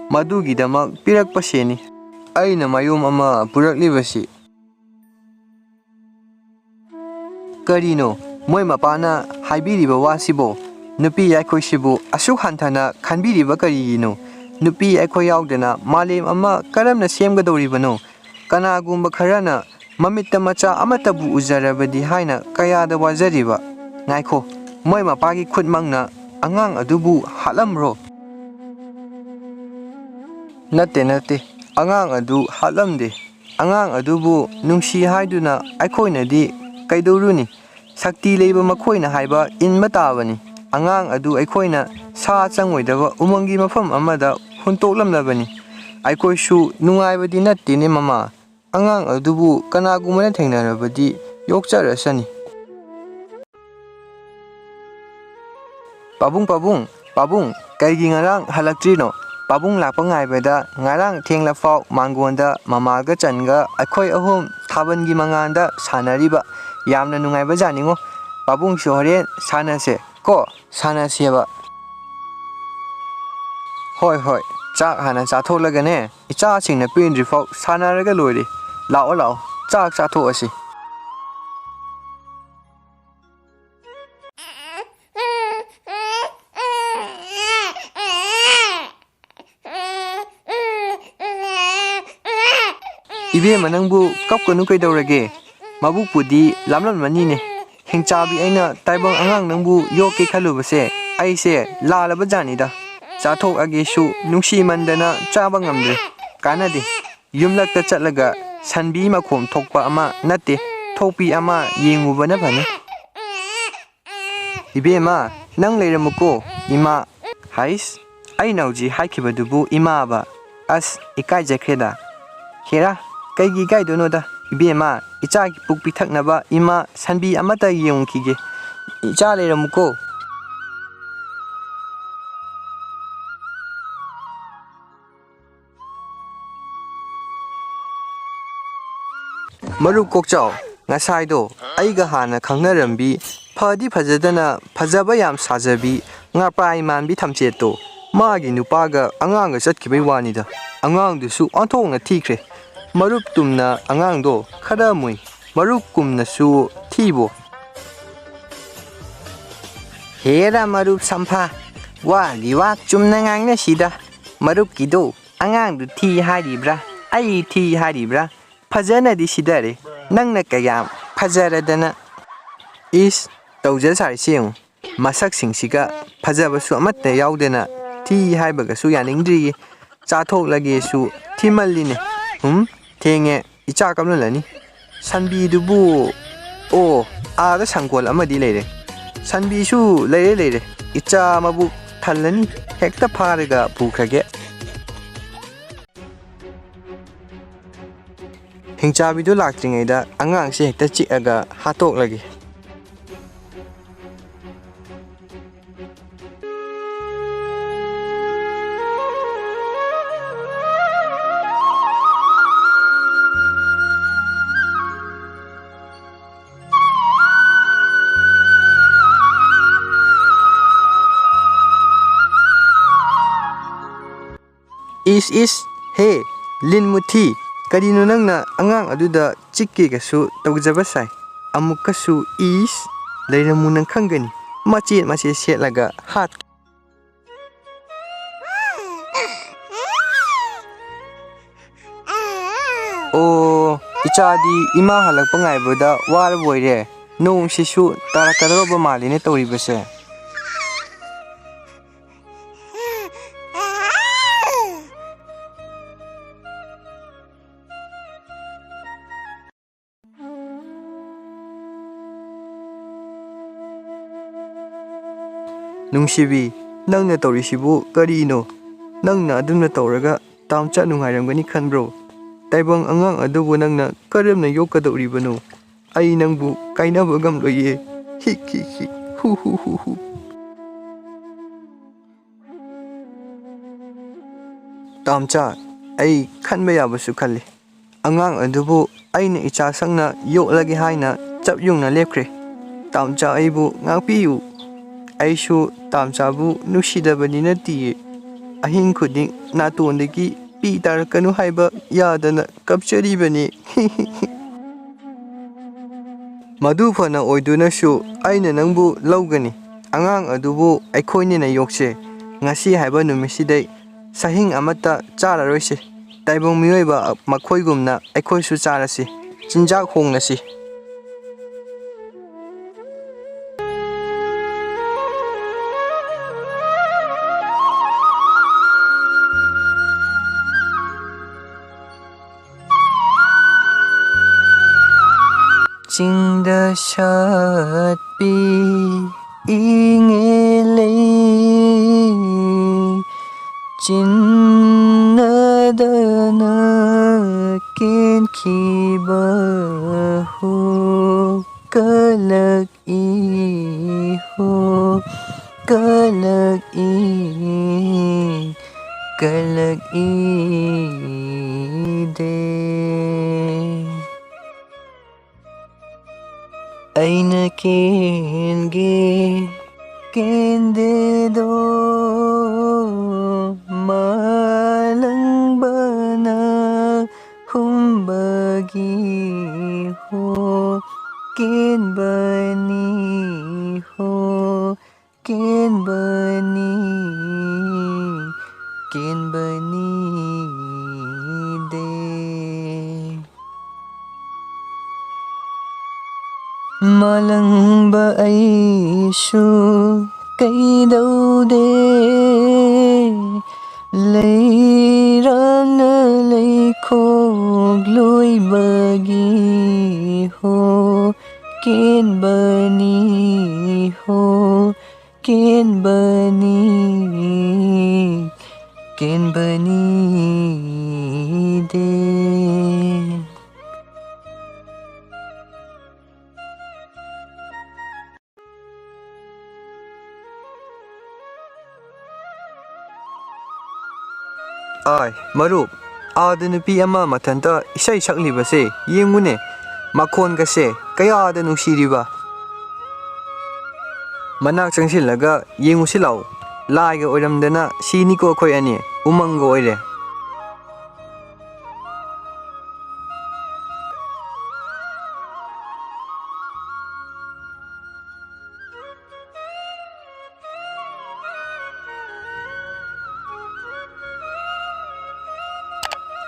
ꯃꯗꯨꯒꯤꯗꯃꯛ ꯄꯤꯔꯛꯄ ꯁꯦꯟꯅꯤ ꯑꯩꯅ ꯃꯌꯨꯝ ꯑꯃ ꯄꯨꯔꯛꯂꯤꯕꯁꯤ꯫ ꯀꯔꯤꯅꯣ ꯃꯣꯏ ꯃꯄꯥꯅ ꯍꯥꯏꯕꯤꯔꯤꯕ ꯋꯥꯁꯤꯕꯣ? ꯅꯨꯄꯤ ꯑꯩꯈꯣꯏꯁꯤꯕꯨ ꯑꯁꯨꯛ ꯍꯟꯊꯅ ꯈꯟꯕꯤꯔꯤꯕ ꯀꯔꯤꯒꯤꯅꯣ? ꯅꯨꯄꯤ ꯑꯩꯈꯣꯏ ꯌꯥꯎꯗꯅ ꯃꯥꯂꯦꯝ ꯑꯃ ꯀꯔꯝꯅ ꯁꯦꯝꯒꯗꯧꯔꯤꯕꯅꯣ? ꯀꯅꯥꯒꯨꯝꯕ ꯈꯔꯅ ꯃꯃꯤꯠꯇ ꯃꯆꯥ ꯑꯃꯠꯇꯕꯨ ꯎꯖꯔꯕꯗꯤ ꯍꯥꯏꯅ ꯀꯌꯥꯗ ꯋꯥꯖꯔꯤꯕ꯫ ꯉꯥꯏꯈꯣ, ꯃꯣꯏ ꯃꯄꯥꯒꯤ ꯈꯨꯠꯃꯛꯅ ꯑꯉꯥꯡ ꯑꯗꯨꯕꯨ ꯍꯥꯠꯂꯝꯕ꯭ꯔꯣ? ꯅꯠꯇꯦ, ꯅꯠꯇꯦ, ꯑꯉꯥꯡ ꯑꯗꯨ ꯍꯥꯠꯂꯝꯗꯦ꯫ ꯑꯉꯥꯡ ꯑꯗꯨꯕꯨ ꯅꯨꯡꯁꯤ ꯍꯥꯏꯗꯨꯅ ꯑꯩꯈꯣꯏꯅꯗꯤ ꯀꯩꯗꯧꯔꯨꯅꯤ? ꯁꯛꯇꯤ ꯂꯩꯕ ꯃꯈꯣꯏꯅ ꯍꯥꯏꯕ ꯏꯟꯕ ꯇꯥꯕꯅꯤ꯫ ꯑꯉꯥꯡ ꯑꯗꯨ ꯑꯩꯈꯣꯏꯅ ꯁꯥ ꯆꯪꯉꯣꯏꯗꯕ ꯎꯃꯪꯒꯤ ꯃꯐꯝ ꯑꯃꯗ ꯍꯨꯟꯇꯣꯛꯂꯝꯂꯕꯅꯤ꯫ ꯑꯩꯈꯣꯏꯁꯨ ꯅꯨꯡꯉꯥꯏꯕꯗꯤ ꯅꯠꯇꯦꯅꯦ ꯃꯃꯥ꯫ ꯑꯉꯥꯡ ꯑꯗꯨꯕꯨ ꯀꯅꯥꯒꯨꯝꯕꯅ ꯊꯦꯡꯅꯔꯕꯗꯤ ꯌꯣꯛꯆꯔꯁꯅꯤ꯫ ꯄꯥꯕꯨꯡ, ꯄꯥꯕꯨꯡ, ꯄꯥꯕꯨꯡ, ꯀꯩꯒꯤ ꯉꯔꯥꯡ ꯍꯜꯂꯛꯇ꯭ꯔꯤꯅꯣ? ꯄꯥꯕꯨꯡ ꯂꯥꯛꯄ ꯉꯥꯏꯕꯗ ꯉꯔꯥꯡ ꯊꯦꯡꯂꯐꯥꯎ ꯃꯥꯡꯒꯣꯟꯗ ꯃꯃꯥꯒ ꯆꯟꯒ ꯑꯩꯈꯣꯏ ꯑꯍꯨꯝ ꯊꯥꯕꯜꯒꯤ ꯃꯉꯥꯜꯗ ꯁꯥꯟꯅꯔꯤꯕ꯫ ꯌꯥꯝꯅ ꯅꯨꯡꯉꯥꯏꯕ ꯖꯥꯠꯅꯤꯉꯣ꯫ ꯄꯥꯕꯨꯡꯁꯨ ꯍꯣꯔꯦꯟ ꯁꯥꯟꯅꯁꯦ ꯀꯣ, ꯁꯥꯟꯅꯁꯦꯕ꯫ ꯍꯣꯏ, ꯍꯣꯏ, ꯆꯥꯛ ꯍꯥꯟꯅ ꯆꯥꯊꯣꯛꯂꯒꯅꯦ, ꯏꯆꯥꯁꯤꯡꯅ ꯄꯦꯟꯗ꯭ꯔꯤꯐꯥꯎ ꯁꯥꯟꯅꯔꯒ ꯂꯣꯏꯔꯦ꯫ ꯂꯥꯛꯑꯣ, ꯂꯥꯛꯑꯣ, ꯆꯥꯛ ꯆꯥꯊꯣꯛꯑꯁꯤ꯫ ꯏꯕꯦꯝꯃ, ꯅꯪꯕꯨ ꯀꯞꯀꯅꯨ, ꯀꯩꯗꯧꯔꯒꯦ? ꯃꯕꯨꯛꯄꯨꯗꯤ ꯂꯥꯝꯂꯝꯃꯅꯤꯅꯦ꯫ ꯍꯤꯡꯆꯥꯕꯤ, ꯑꯩꯅ ꯇꯥꯏꯕꯪ ꯑꯉꯥꯡ ꯅꯪꯕꯨ ꯌꯣꯛꯀꯦ ꯈꯜꯂꯨꯕꯁꯦ ꯑꯩꯁꯦ ꯂꯥꯜꯂꯕ ꯖꯥꯠꯅꯤꯗ꯫ ꯆꯥꯊꯣꯛꯑꯒꯦꯁꯨ ꯅꯨꯡꯁꯤꯃꯟꯗꯅ ꯆꯥꯕ ꯉꯝꯗ꯭ꯔꯦ꯫ ꯀꯥꯟꯅꯗꯦ꯫ ꯌꯨꯝꯂꯛꯇ ꯆꯠꯂꯒ ꯁꯟꯕꯤ ꯃꯈꯣꯝ ꯊꯣꯛꯄ ꯑꯃ ꯅꯠꯇꯦ, ꯊꯣꯛꯄꯤ ꯑꯃ ꯌꯦꯡꯉꯨꯕꯅ ꯐꯅꯤ꯫ ꯏꯕꯦꯝꯃ, ꯅꯪ ꯂꯩꯔꯝꯃꯨꯀꯣ, ꯏꯃꯥ꯫ ꯍꯥꯏꯁ, ꯑꯩꯅ ꯍꯧꯖꯤꯛ ꯍꯥꯏꯈꯤꯕꯗꯨꯕꯨ ꯏꯃꯥꯕ? ꯑꯁ, ꯏꯀꯥꯏꯖꯈ꯭ꯔꯦꯗ꯫ ꯍꯦꯔꯥ, ꯀꯩꯒꯤ ꯏꯀꯥꯏꯗꯣꯏꯅꯣꯗ? ꯏꯕꯦꯝꯃ, ꯏꯆꯥꯒꯤ ꯄꯨꯛ ꯄꯤꯊꯛꯅꯕ ꯏꯃꯥ ꯁꯟꯕꯤ ꯑꯃꯠꯇ ꯌꯦꯡꯉꯨꯈꯤꯒꯦ꯫ ꯏꯆꯥ ꯂꯩꯔꯝꯃꯨꯀꯣ꯫ ꯃꯔꯨꯞ ꯀꯣꯛꯆꯥꯎ, ꯉꯁꯥꯏꯗꯣ ꯑꯩꯒ ꯍꯥꯟꯅ ꯈꯪꯅꯔꯝꯕꯤ, ꯐꯗꯤ ꯐꯖꯗꯅ ꯐꯖꯕ ꯌꯥꯝ ꯁꯥꯖꯕꯤ, ꯉꯥꯄ꯭ꯔꯥꯏ ꯃꯥꯟꯕꯤ ꯊꯝꯆꯦꯠꯇꯣ, ꯃꯥꯒꯤ ꯅꯨꯄꯥꯒ ꯑꯉꯥꯡꯒ ꯆꯠꯈꯤꯕꯩ ꯋꯥꯅꯤꯗ꯫ ꯑꯉꯥꯡꯗꯨꯁꯨ ꯑꯣꯟꯊꯣꯛꯅ ꯊꯤꯈ꯭ꯔꯦ꯫ ꯃꯔꯨꯞ ꯇꯨꯝꯅ ꯑꯉꯥꯡꯗꯣ ꯈꯔ ꯃꯨꯏ, ꯃꯔꯨꯞ ꯀꯨꯝꯅꯁꯨ ꯊꯤꯕꯣ꯫ ꯍꯦꯔꯥ ꯃꯔꯨꯞ ꯁꯝꯐꯥ, ꯋꯥꯒꯤ ꯋꯥ ꯆꯨꯝꯅ ꯉꯥꯡꯅꯁꯤꯗ꯫ ꯃꯔꯨꯞꯀꯤꯗꯣ ꯑꯉꯥꯡꯗꯨ ꯊꯤ ꯍꯥꯏꯔꯤꯕ꯭ꯔꯥ, ꯑꯩ ꯊꯤ ꯍꯥꯏꯔꯤꯕ꯭ꯔꯥ? ꯐꯖꯅꯗꯤ ꯁꯤꯗꯔꯦ, ꯅꯪꯅ ꯀꯌꯥꯝ ꯐꯖꯔꯗꯅ꯫ ꯏꯁ, ꯇꯧꯖ ꯁꯥꯔꯤꯁꯤ ꯌꯦꯡꯉꯨ꯫ ꯃꯁꯛꯁꯤꯡꯁꯤꯒ ꯐꯖꯕꯁꯨ ꯑꯃꯠꯇ ꯌꯥꯎꯗꯅ ꯊꯤ ꯍꯥꯏꯕꯒꯁꯨ ꯌꯥꯅꯤꯡꯗ꯭ꯔꯤꯌꯦ꯫ ꯆꯥꯊꯣꯛꯂꯒꯦꯁꯨ ꯊꯤꯃꯜꯂꯤꯅꯦ꯫ ꯍꯨꯝ, ꯊꯦꯡꯉꯦ, ꯏꯆꯥ ꯀꯞꯅꯜꯂꯅꯤ꯫ ꯁꯟꯕꯤꯗꯨꯕꯨ, ꯑꯣ, ꯑꯥꯗ ꯁꯪꯒꯣꯜ ꯑꯃꯗꯤ ꯂꯩꯔꯦ꯫ ꯁꯟꯕꯤꯁꯨ ꯂꯩꯔꯦ, ꯂꯩꯔꯦ꯫ ꯏꯆꯥ ꯃꯕꯨꯛ ꯊꯜꯂꯅꯤ, ꯍꯦꯛꯇ ꯐꯥꯔꯒ ꯄꯨꯈ꯭ꯔꯒꯦ꯫ ꯍꯤꯡꯆꯥꯕꯤꯗꯨ ꯂꯥꯛꯇ꯭ꯔꯤꯉꯩꯗ ꯑꯉꯥꯡꯁꯦ ꯍꯦꯛꯇ ꯆꯤꯛꯑꯒ ꯍꯥꯠꯇꯣꯛꯂꯒꯦ꯫ ꯏꯁ, ꯏꯁ, ꯍꯦ, ꯂꯤꯟ ꯃꯨꯊꯤ, ꯀꯔꯤꯅꯣ ꯅꯪꯅ ꯑꯉꯥꯡ ꯑꯗꯨꯗ ꯆꯤꯛꯀꯦꯒꯁꯨ ꯇꯧꯖꯕ ꯁꯥꯏ? ꯑꯃꯨꯛꯀꯁꯨ ꯏꯁ, ꯂꯩꯔꯝꯃꯨ ꯅꯪ ꯈꯪꯒꯅꯤ, ꯃꯆꯦꯠ ꯃꯆꯦꯠ ꯁꯦꯠꯂꯒ ꯍꯥꯠꯀꯦ꯫ ꯑꯣ, ꯏꯆꯥꯗꯤ ꯏꯃꯥ ꯍꯜꯂꯛꯄ ꯉꯥꯏꯕꯗ ꯋꯥꯔꯕ ꯑꯣꯏꯔꯦ꯫ ꯅꯣꯡꯁꯤꯁꯨ ꯇꯥꯔꯛꯀꯗꯧꯔꯕ ꯃꯥꯜꯂꯤꯅꯦ ꯇꯧꯔꯤꯕꯁꯦ꯫ ꯅꯨꯡꯁꯤꯕꯤ, ꯅꯪꯅ ꯇꯧꯔꯤꯁꯤꯕꯨ ꯀꯔꯤꯅꯣ? ꯅꯪꯅ ꯑꯗꯨꯝꯅ ꯇꯧꯔꯒ ꯇꯥꯝꯆꯥ ꯅꯨꯡꯉꯥꯏꯔꯝꯒꯅꯤ ꯈꯟꯕ꯭ꯔꯣ? ꯇꯥꯏꯕꯪ ꯑꯉꯥꯡ ꯑꯗꯨꯕꯨ ꯅꯪꯅ ꯀꯔꯝꯅ ꯌꯣꯛꯀꯗꯧꯔꯤꯕꯅꯣ? ꯑꯩ ꯅꯪꯕꯨ ꯀꯥꯏꯅꯕ ꯉꯝꯂꯣꯏꯌꯦ꯫ ꯍꯤꯛ ꯍꯤꯛ ꯍꯤꯛ꯫ ꯍꯨ ꯍꯨ ꯍꯨ ꯍꯨ꯫ ꯇꯥꯝꯆꯥ, ꯑꯩ ꯈꯟꯕ ꯌꯥꯕꯁꯨ ꯈꯜꯂꯤ꯫ ꯑꯉꯥꯡ ꯑꯗꯨꯕꯨ ꯑꯩꯅ ꯏꯆꯥ ꯁꯪꯅ ꯌꯣꯛꯂꯒꯦ ꯍꯥꯏꯅ ꯆꯞ ꯌꯨꯡꯅ ꯂꯦꯞꯈ꯭ꯔꯦ꯫ ꯇꯥꯝꯆꯥ, ꯑꯩꯕꯨ ꯉꯥꯛꯄꯤꯌꯨ꯫ ꯑꯩꯁꯨ ꯇꯥꯝꯆꯥꯕꯨ ꯅꯨꯡꯁꯤꯗꯕꯗꯤ ꯅꯠꯇꯤꯌꯦ꯫ ꯑꯍꯤꯡ ꯈꯨꯗꯤꯡ ꯅꯥꯇꯣꯟꯗꯒꯤ ꯄꯤ ꯇꯥꯔꯛꯀꯅꯨ ꯍꯥꯏꯕ ꯌꯥꯗꯅ ꯀꯞꯆꯔꯤꯕꯅꯤ꯫ ꯃꯗꯨ ꯐꯅ ꯑꯣꯏꯗꯨꯅꯁꯨ ꯑꯩꯅ ꯅꯪꯕꯨ ꯂꯧꯒꯅꯤ꯫ ꯑꯉꯥꯡ ꯑꯗꯨꯕꯨ ꯑꯩꯈꯣꯏꯅꯤꯅ ꯌꯣꯛꯁꯦ꯫ ꯉꯁꯤ ꯍꯥꯏꯕ ꯅꯨꯃꯤꯠꯁꯤꯗꯩ ꯁꯥꯍꯤꯡ ꯑꯃꯠꯇ ꯆꯥꯔꯔꯣꯏꯁꯦ꯫ ꯇꯥꯏꯕꯪ ꯃꯤꯑꯣꯏꯕ ꯃꯈꯣꯏꯒꯨꯝꯅ ꯑꯩꯈꯣꯏꯁꯨ ꯆꯥꯔꯁꯤ꯫ ꯆꯤꯟꯖꯥꯛ ꯍꯣꯡꯂꯁꯤ꯫ ꯆꯤꯡꯗ ꯁꯥꯠꯄꯤ ꯏꯉꯦꯂꯩ, ꯆꯤꯟꯅꯗꯅ ꯀꯦꯟꯈꯤꯕ ꯍꯣ, ꯀꯂꯛꯏ ꯍꯣ, ꯀꯂꯛꯏ, ꯀꯂꯛꯏꯗꯦ꯫ ꯑꯩꯅ ꯀꯦꯟꯒꯦ ꯀꯦꯟꯗꯦꯗꯣ ꯃꯥꯂꯪ ꯀꯦꯟꯕꯅꯤꯗꯦ꯫ ꯃꯥꯂꯪꯕ ꯑꯩꯁꯨ ꯀꯩꯗꯧꯗꯦ, ꯂꯩꯔꯥꯡꯅ ꯂꯩꯈꯣꯛ ꯂꯣꯏꯕꯒꯤ ꯍꯣ ꯀꯦꯟꯕꯅꯤ ꯍꯣ꯫ ꯀꯦꯟꯕꯅꯤ, ꯀꯦꯟꯕꯅꯤꯗꯦ꯫ ꯑꯥꯏ, ꯃꯔꯨꯞ, ꯑꯥꯗ ꯅꯨꯄꯤ ꯑꯃ ꯃꯊꯟꯇ ꯏꯁꯩ ꯁꯛꯂꯤꯕꯁꯦ ꯌꯦꯡꯉꯨꯅꯦ꯫ ꯃꯈꯣꯟꯒꯁꯦ ꯀꯌꯥꯗ ꯅꯨꯡꯁꯤꯔꯤꯕ꯫ ꯃꯅꯥꯛ ꯆꯪꯁꯤꯜꯂꯒ ꯌꯦꯡꯉꯨꯁꯤ ꯂꯥꯛꯎ꯫ ꯂꯥꯏꯒ ꯑꯣꯏꯔꯝꯗꯅ ꯁꯤꯅꯤꯀꯣ ꯑꯩꯈꯣꯏ ꯑꯅꯤ꯫ ꯎꯃꯪꯒ ꯑꯣꯏꯔꯦ꯫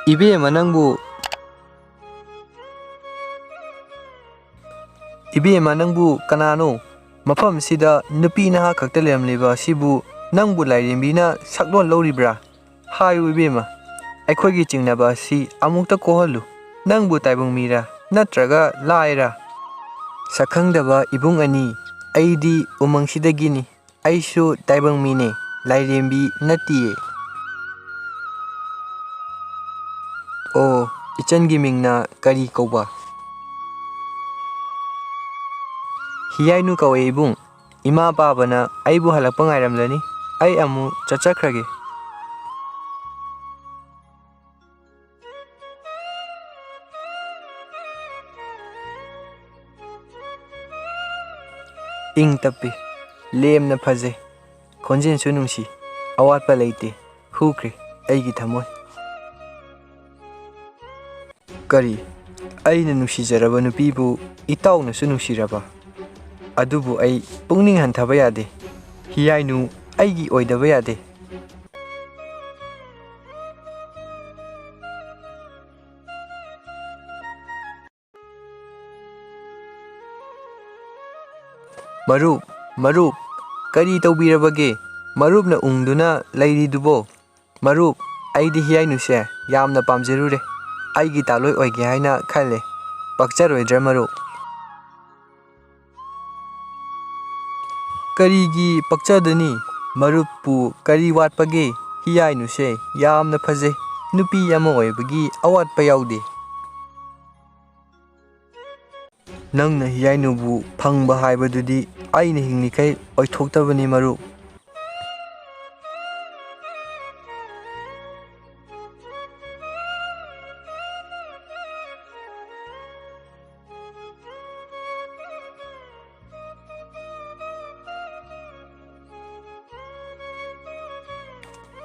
ꯏꯕꯦꯝꯃ ꯅꯪꯕꯨ, ꯏꯕꯦꯝꯃ ꯅꯪꯕꯨ ꯀꯅꯥꯅꯣ? ꯃꯐꯝꯁꯤꯗ ꯅꯨꯄꯤ ꯅꯍꯥ ꯈꯛꯇ ꯂꯩꯔꯝꯂꯤꯕ ꯑꯁꯤꯕꯨ ꯅꯪꯕꯨ ꯂꯥꯏꯔꯦꯝꯕꯤꯅ ꯁꯛꯂꯣꯟ ꯂꯧꯔꯤꯕ꯭ꯔꯥ? ꯍꯥꯏꯌꯨ ꯏꯕꯦꯝꯃ, ꯑꯩꯈꯣꯏꯒꯤ ꯆꯤꯡꯅꯕ ꯑꯁꯤ ꯑꯃꯨꯛꯇ ꯀꯣꯛꯍꯜꯂꯨ꯫ ꯅꯪꯕꯨ ꯇꯥꯏꯕꯪ ꯃꯤꯔꯥ ꯅꯠꯇ꯭ꯔꯒ ꯂꯥꯏꯔꯥ? ꯁꯛꯈꯪꯗꯕ ꯏꯕꯨꯡ ꯑꯅꯤ, ꯑꯩꯗꯤ ꯎꯃꯪꯁꯤꯗꯒꯤꯅꯤ꯫ ꯑꯩꯁꯨ ꯇꯥꯏꯕꯪ ꯃꯤꯅꯦ, ꯂꯥꯏꯔꯦꯝꯕꯤ ꯅꯠꯇꯤꯌꯦ꯫ ꯑꯣ, ꯏꯆꯟꯒꯤ ꯃꯤꯡꯅ ꯀꯔꯤ ꯀꯧꯕ? ꯍꯤꯌꯥꯏꯅꯨ ꯀꯧꯋꯦ ꯏꯕꯨꯡ꯫ ꯏꯃꯥ ꯄꯥꯕꯅ ꯑꯩꯕꯨ ꯍꯜꯂꯛꯄ ꯉꯥꯏꯔꯝꯂꯅꯤ꯫ ꯑꯩ ꯑꯃꯨꯛ ꯆꯠꯆꯈ꯭ꯔꯒꯦ꯫ ꯏꯪ ꯇꯞꯄꯤ, ꯂꯦꯝꯅ ꯐꯖꯩ, ꯈꯣꯟꯖꯦꯜꯁꯨ ꯅꯨꯡꯁꯤ, ꯑꯋꯥꯠꯄ ꯂꯩꯇꯦ, ꯍꯨꯈ꯭ꯔꯦ ꯑꯩꯒꯤ ꯊꯃꯣꯏ꯫ ꯀꯔꯤ? ꯑꯩꯅ ꯅꯨꯡꯁꯤꯖꯔꯕ ꯅꯨꯄꯤꯕꯨ ꯏꯇꯥꯎꯅꯁꯨ ꯅꯨꯡꯁꯤꯔꯕ? ꯑꯗꯨꯕꯨ ꯑꯩ ꯄꯨꯛꯅꯤꯡ ꯍꯟꯊꯕ ꯌꯥꯗꯦ꯫ ꯍꯤꯌꯥꯏꯅꯨ, ꯑꯩꯒꯤ ꯑꯣꯏꯗꯕ ꯌꯥꯗꯦ꯫ ꯃꯔꯨꯞ, ꯃꯔꯨꯞ, ꯀꯔꯤ ꯇꯧꯕꯤꯔꯕꯒꯦ? ꯃꯔꯨꯞꯅ ꯎꯪꯗꯨꯅ ꯂꯩꯔꯤꯗꯨꯕꯣ? ꯃꯔꯨꯞ, ꯑꯩꯗꯤ ꯍꯤꯌꯥꯏꯅꯨꯁꯦ ꯌꯥꯝꯅ ꯄꯥꯝꯖꯔꯨꯔꯦ꯫ ꯑꯩꯒꯤ ꯇꯥꯂꯣꯏ ꯑꯣꯏꯒꯦ ꯍꯥꯏꯅ ꯈꯜꯂꯦ꯫ ꯄꯛꯆꯔꯣꯏꯗ꯭ꯔꯥ ꯃꯔꯨꯞ? ꯀꯔꯤꯒꯤ ꯄꯛꯆꯗꯅꯤ? ꯃꯔꯨꯞꯄꯨ ꯀꯔꯤ ꯋꯥꯠꯄꯒꯦ? ꯍꯤꯌꯥꯏꯅꯨꯁꯦ ꯌꯥꯝꯅ ꯐꯖꯩ꯫ ꯅꯨꯄꯤ ꯑꯃ ꯑꯣꯏꯕꯒꯤ ꯑꯋꯥꯠꯄ ꯌꯥꯎꯗꯦ꯫ ꯅꯪꯅ ꯍꯤꯌꯥꯏꯅꯨꯕꯨ ꯐꯪꯕ ꯍꯥꯏꯕꯗꯨꯗꯤ ꯑꯩꯅ ꯍꯤꯡꯂꯤꯈꯩ ꯑꯣꯏꯊꯣꯛꯇꯕꯅꯤ ꯃꯔꯨꯞ꯫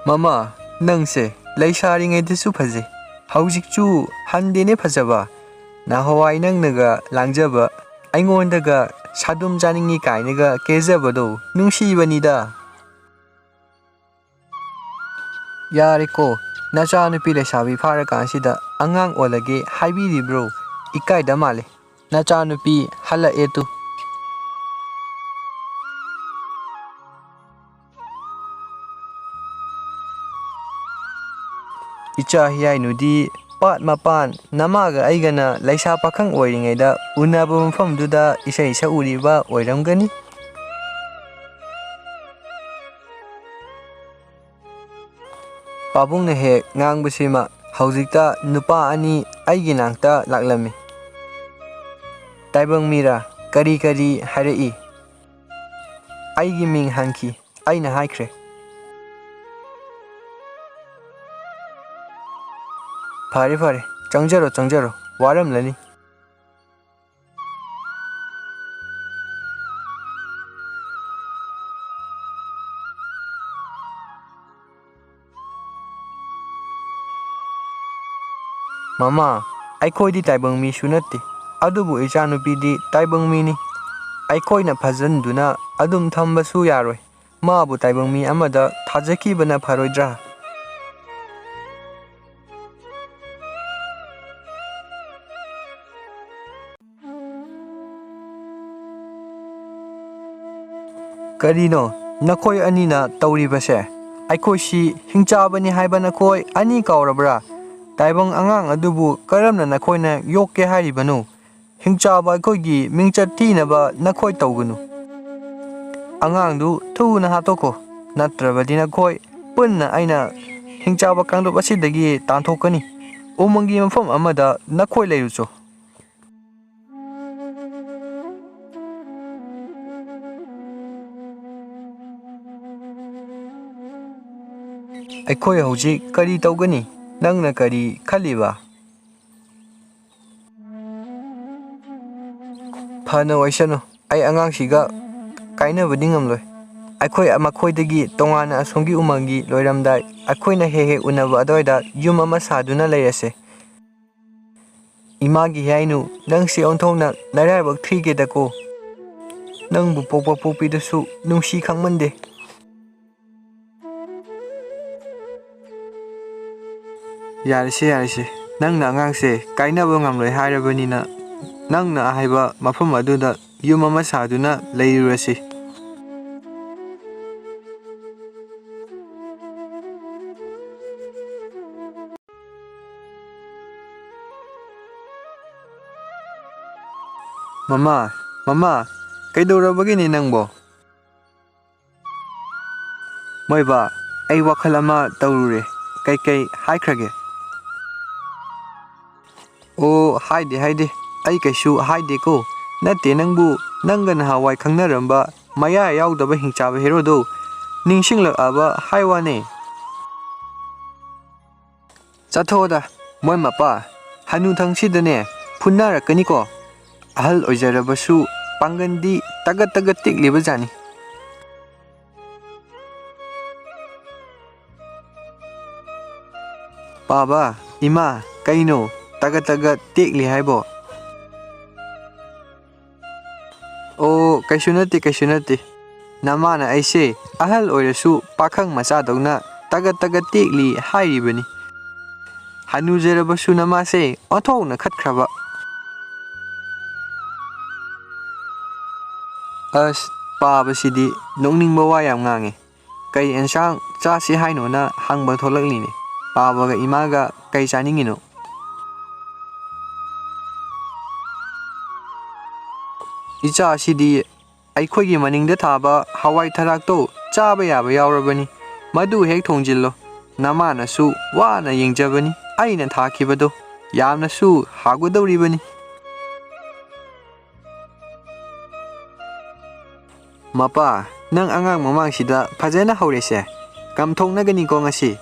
ꯃꯃꯥ, ꯅꯪꯁꯦ ꯂꯩꯁꯥꯔꯤꯉꯩꯗꯁꯨ ꯐꯖꯩ, ꯍꯧꯖꯤꯛꯁꯨ ꯍꯟꯗꯦꯅꯦ ꯐꯖꯕ꯫ ꯅꯍꯥꯟꯋꯥꯏ ꯅꯪꯅꯒ ꯂꯥꯡꯖꯕ, ꯑꯩꯉꯣꯟꯗꯒ ꯁꯥꯗꯨꯝ ꯆꯥꯅꯤꯡꯉꯤ ꯀꯥꯏꯅꯒ ꯀꯦꯖꯕꯗꯣ ꯅꯨꯡꯁꯤꯕꯅꯤꯗ꯫ ꯌꯥꯔꯦꯀꯣ, ꯅꯆꯥꯅꯨꯄꯤ ꯂꯩꯁꯥꯕꯤ ꯐꯥꯔꯀꯥꯟꯁꯤꯗ ꯑꯉꯥꯡ ꯑꯣꯜꯂꯒꯦ ꯍꯥꯏꯕꯤꯔꯤꯕ꯭ꯔꯣ? ꯏꯀꯥꯏꯗ ꯃꯥꯜꯂꯦ꯫ ꯅꯆꯥꯅꯨꯄꯤ ꯍꯜꯂꯛꯑꯦ ꯇꯨ꯫ ꯏꯆꯥ ꯍꯤꯌꯥꯏꯅꯨꯗꯤ ꯄꯥꯠ ꯃꯄꯥꯟ ꯅꯃꯥꯒ ꯑꯩꯒꯅ ꯂꯩꯁꯥ ꯄꯥꯈꯪ ꯑꯣꯏꯔꯤꯉꯩꯗ ꯎꯅꯕ ꯃꯐꯝꯗꯨꯗ ꯏꯁꯩ ꯁꯛꯎꯔꯤꯕ ꯑꯣꯏꯔꯝꯒꯅꯤ꯫ ꯄꯥꯕꯨꯡꯅ ꯍꯦꯛ ꯉꯥꯡꯕꯁꯤꯃ ꯍꯧꯖꯤꯛꯇ ꯅꯨꯄꯥ ꯑꯅꯤ ꯑꯩꯒꯤ ꯅꯥꯛꯇ ꯂꯥꯛꯂꯝꯃꯤ꯫ ꯇꯥꯏꯕꯪ ꯃꯤꯔꯥ? ꯀꯔꯤ ꯀꯔꯤ ꯍꯥꯏꯔꯛꯏ? ꯑꯩꯒꯤ ꯃꯤꯡ ꯍꯪꯈꯤ꯫ ꯑꯩꯅ ꯍꯥꯏꯈ꯭ꯔꯦ꯫ ꯐꯔꯦ, ꯐꯔꯦ, ꯆꯪꯖꯔꯣ, ꯆꯪꯖꯔꯣ, ꯋꯥꯔꯝꯂꯅꯤ꯫ ꯃꯃꯥ, ꯑꯩꯈꯣꯏꯗꯤ ꯇꯥꯏꯕꯪ ꯃꯤꯁꯨ ꯅꯠꯇꯦ, ꯑꯗꯨꯕꯨ ꯏꯆꯥꯅꯨꯄꯤꯗꯤ ꯇꯥꯏꯕꯪ ꯃꯤꯅꯤ꯫ ꯑꯩꯈꯣꯏꯅ ꯐꯥꯖꯤꯟꯗꯨꯅ ꯑꯗꯨꯝ ꯊꯝꯕꯁꯨ ꯌꯥꯔꯣꯏ꯫ ꯃꯥꯕꯨ ꯇꯥꯏꯕꯪ ꯃꯤ ꯑꯃꯗ ꯊꯥꯖꯈꯤꯕꯅ ꯐꯔꯣꯏꯗ꯭ꯔꯥ? ꯀꯔꯤꯅꯣ ꯅꯈꯣꯏ ꯑꯅꯤꯅ ꯇꯧꯔꯤꯕꯁꯦ? ꯑꯩꯈꯣꯏꯁꯤ ꯍꯤꯡꯆꯥꯕꯅꯤ ꯍꯥꯏꯕ ꯅꯈꯣꯏ ꯑꯅꯤ ꯀꯥꯎꯔꯕ꯭ꯔꯥ? ꯇꯥꯏꯕꯪ ꯑꯉꯥꯡ ꯑꯗꯨꯕꯨ ꯀꯔꯝꯅ ꯅꯈꯣꯏꯅ ꯌꯣꯛꯀꯦ ꯍꯥꯏꯔꯤꯕꯅꯣ? ꯍꯤꯡꯆꯥꯕ ꯑꯩꯈꯣꯏꯒꯤ ꯃꯤꯡꯆꯠ ꯊꯤꯅꯕ ꯅꯈꯣꯏ ꯇꯧꯒꯅꯨ꯫ ꯑꯉꯥꯡꯗꯨ ꯊꯨꯅ ꯍꯥꯠꯇꯣꯛꯈꯣ, ꯅꯠꯇ꯭ꯔꯕꯗꯤ ꯅꯈꯣꯏ ꯄꯨꯟꯅ ꯑꯩꯅ ꯍꯤꯡꯆꯥꯕ ꯀꯥꯡꯂꯨꯞ ꯑꯁꯤꯗꯒꯤ ꯇꯥꯟꯊꯣꯛꯀꯅꯤ꯫ ꯎꯃꯪꯒꯤ ꯃꯐꯝ ꯑꯃꯗ ꯅꯈꯣꯏ ꯂꯩꯔꯨꯆꯣ꯫ ꯑꯩꯈꯣꯏ ꯍꯧꯖꯤꯛ ꯀꯔꯤ ꯇꯧꯒꯅꯤ? ꯅꯪꯅ ꯀꯔꯤ ꯈꯜꯂꯤꯕ? ꯐꯅ ꯑꯣꯏꯁꯅꯨ, ꯑꯩ ꯑꯉꯥꯡꯁꯤꯒ ꯀꯥꯏꯅꯕꯗꯤ ꯉꯝꯂꯣꯏ꯫ ꯑꯩꯈꯣꯏ ꯃꯈꯣꯏꯗꯒꯤ ꯇꯣꯉꯥꯟꯅ ꯑꯁꯣꯝꯒꯤ ꯎꯃꯪꯒꯤ ꯂꯣꯏꯔꯝꯗꯥꯏ, ꯑꯩꯈꯣꯏꯅ ꯍꯦꯛ ꯍꯦꯛ ꯎꯅꯕ ꯑꯗꯨꯋꯥꯏꯗ ꯌꯨꯝ ꯑꯃ ꯁꯥꯗꯨꯅ ꯂꯩꯔꯁꯦ꯫ ꯏꯃꯥꯒꯤ ꯍꯥꯏꯅꯨ, ꯅꯪꯁꯦ ꯑꯣꯟꯊꯣꯛꯅ ꯅꯔꯥꯏꯕꯛ ꯊꯤꯒꯦꯗꯀꯣ꯫ ꯅꯪꯕꯨ ꯄꯣꯛꯄ ꯄꯣꯛꯄꯤꯗꯨꯁꯨ ꯅꯨꯡꯁꯤ ꯈꯪꯃꯟꯗꯦ꯫ ꯌꯥꯔꯦꯁꯦ, ꯌꯥꯔꯦꯁꯦ꯫ ꯅꯪꯅ ꯑꯉꯥꯡꯁꯦ ꯀꯥꯏꯅꯕ ꯉꯝꯂꯣꯏ ꯍꯥꯏꯔꯕꯅꯤꯅ, ꯅꯪꯅ ꯍꯥꯏꯕ ꯃꯐꯝ ꯑꯗꯨꯗ ꯌꯨꯝ ꯑꯃ ꯁꯥꯗꯨꯅ ꯂꯩꯔꯨꯔꯁꯤ꯫ ꯃꯃꯥ, ꯃꯃꯥ, ꯀꯩꯗꯧꯔꯕꯒꯤꯅꯦ ꯅꯪꯕꯣ? ꯃꯣꯏꯕꯥ, ꯑꯩ ꯋꯥꯈꯜ ꯑꯃ ꯇꯧꯔꯨꯔꯦ꯫ ꯀꯩꯀꯩ ꯍꯥꯏꯈ꯭ꯔꯒꯦ? ꯑꯣ, ꯍꯥꯏꯗꯦ, ꯍꯥꯏꯗꯦ꯫ ꯑꯩ ꯀꯩꯁꯨ ꯍꯥꯏꯗꯦꯀꯣ꯫ ꯅꯠꯇꯦ, ꯅꯪꯕꯨ ꯅꯪꯒ ꯅꯍꯥꯟꯋꯥꯏ ꯈꯪꯅꯔꯝꯕ ꯃꯌꯥ ꯌꯥꯎꯗꯕ ꯍꯤꯡꯆꯥꯕ ꯍꯦꯔꯣꯗꯣ ꯅꯤꯡꯁꯤꯡꯂꯛꯑꯕ ꯍꯥꯏ ꯋꯥꯅꯦ꯫ ꯆꯠꯊꯣꯛꯑꯣꯗ, ꯃꯣꯏ ꯃꯄꯥ, ꯍꯅꯨꯊꯪꯁꯤꯗꯅꯦ ꯐꯨꯅꯔꯛꯀꯅꯤꯀꯣ꯫ ꯑꯍꯜ ꯑꯣꯏꯖꯔꯕꯁꯨ ꯄꯥꯡꯒꯟꯗꯤ ꯇꯒꯠ ꯇꯒꯠ ꯇꯦꯛꯂꯤꯕ ꯖꯥꯠꯅꯤ꯫ ꯄꯥꯕ, ꯏꯃꯥ, ꯀꯩꯅꯣ ꯇꯒꯠ ꯇꯒꯠ ꯇꯦꯛꯂꯤ ꯍꯥꯏꯕꯣ? ꯑꯣ, ꯀꯩꯁꯨ ꯅꯠꯇꯦ, ꯀꯩꯁꯨ ꯅꯠꯇꯦ꯫ ꯅꯃꯥꯅ ꯑꯩꯁꯦ ꯑꯍꯜ ꯑꯣꯏꯔꯁꯨ ꯄꯥꯈꯪ ꯃꯆꯥꯗꯧꯅ ꯇꯒꯠ ꯇꯒꯠ ꯇꯦꯛꯂꯤ ꯍꯥꯏꯔꯤꯕꯅꯤ꯫ ꯍꯅꯨꯖꯔꯕꯁꯨ ꯅꯃꯥꯁꯦ ꯑꯣꯟꯊꯣꯛꯅ ꯈꯠꯈ꯭ꯔꯕ꯫ ꯑꯁ, ꯄꯥꯕꯁꯤꯗꯤ ꯅꯣꯛꯅꯤꯡꯕ ꯋꯥ ꯌꯥꯝ ꯉꯥꯡꯉꯦ꯫ ꯀꯩ ꯑꯦꯟꯁꯥꯡ ꯆꯥꯁꯤ ꯍꯥꯏꯅꯣꯅ ꯍꯪꯕ ꯊꯣꯛꯂꯛꯂꯤꯅꯦ꯫ ꯄꯥꯕꯒ ꯏꯃꯥꯒ ꯀꯩ ꯆꯥꯅꯤꯡꯉꯤꯅꯣ? ꯏꯆꯥꯁꯤꯗꯤ ꯑꯩꯈꯣꯏꯒꯤ ꯃꯅꯤꯡꯗ ꯊꯥꯕ ꯍꯋꯥꯏ ꯊꯔꯥꯛꯇꯣ ꯆꯥꯕ ꯌꯥꯕ ꯌꯥꯎꯔꯕꯅꯤ꯫ ꯃꯗꯨ ꯍꯦꯛ ꯊꯣꯡꯖꯤꯜꯂꯣ꯫ ꯅꯃꯥꯅꯁꯨ ꯋꯥꯅ ꯌꯦꯡꯖꯕꯅꯤ꯫ ꯑꯩꯅ ꯊꯥꯈꯤꯕꯗꯣ ꯌꯥꯝꯅꯁꯨ ꯍꯥꯎꯒꯗꯧꯔꯤꯕꯅꯤ꯫ ꯃꯄꯥ, ꯅꯪ ꯑꯉꯥꯡ ꯃꯃꯥꯡꯁꯤꯗ ꯐꯖꯅ ꯍꯧꯔꯦꯁꯦ꯫ ꯀꯝꯊꯣꯛꯅꯒꯅꯤꯀꯣ ꯉꯁꯤ꯫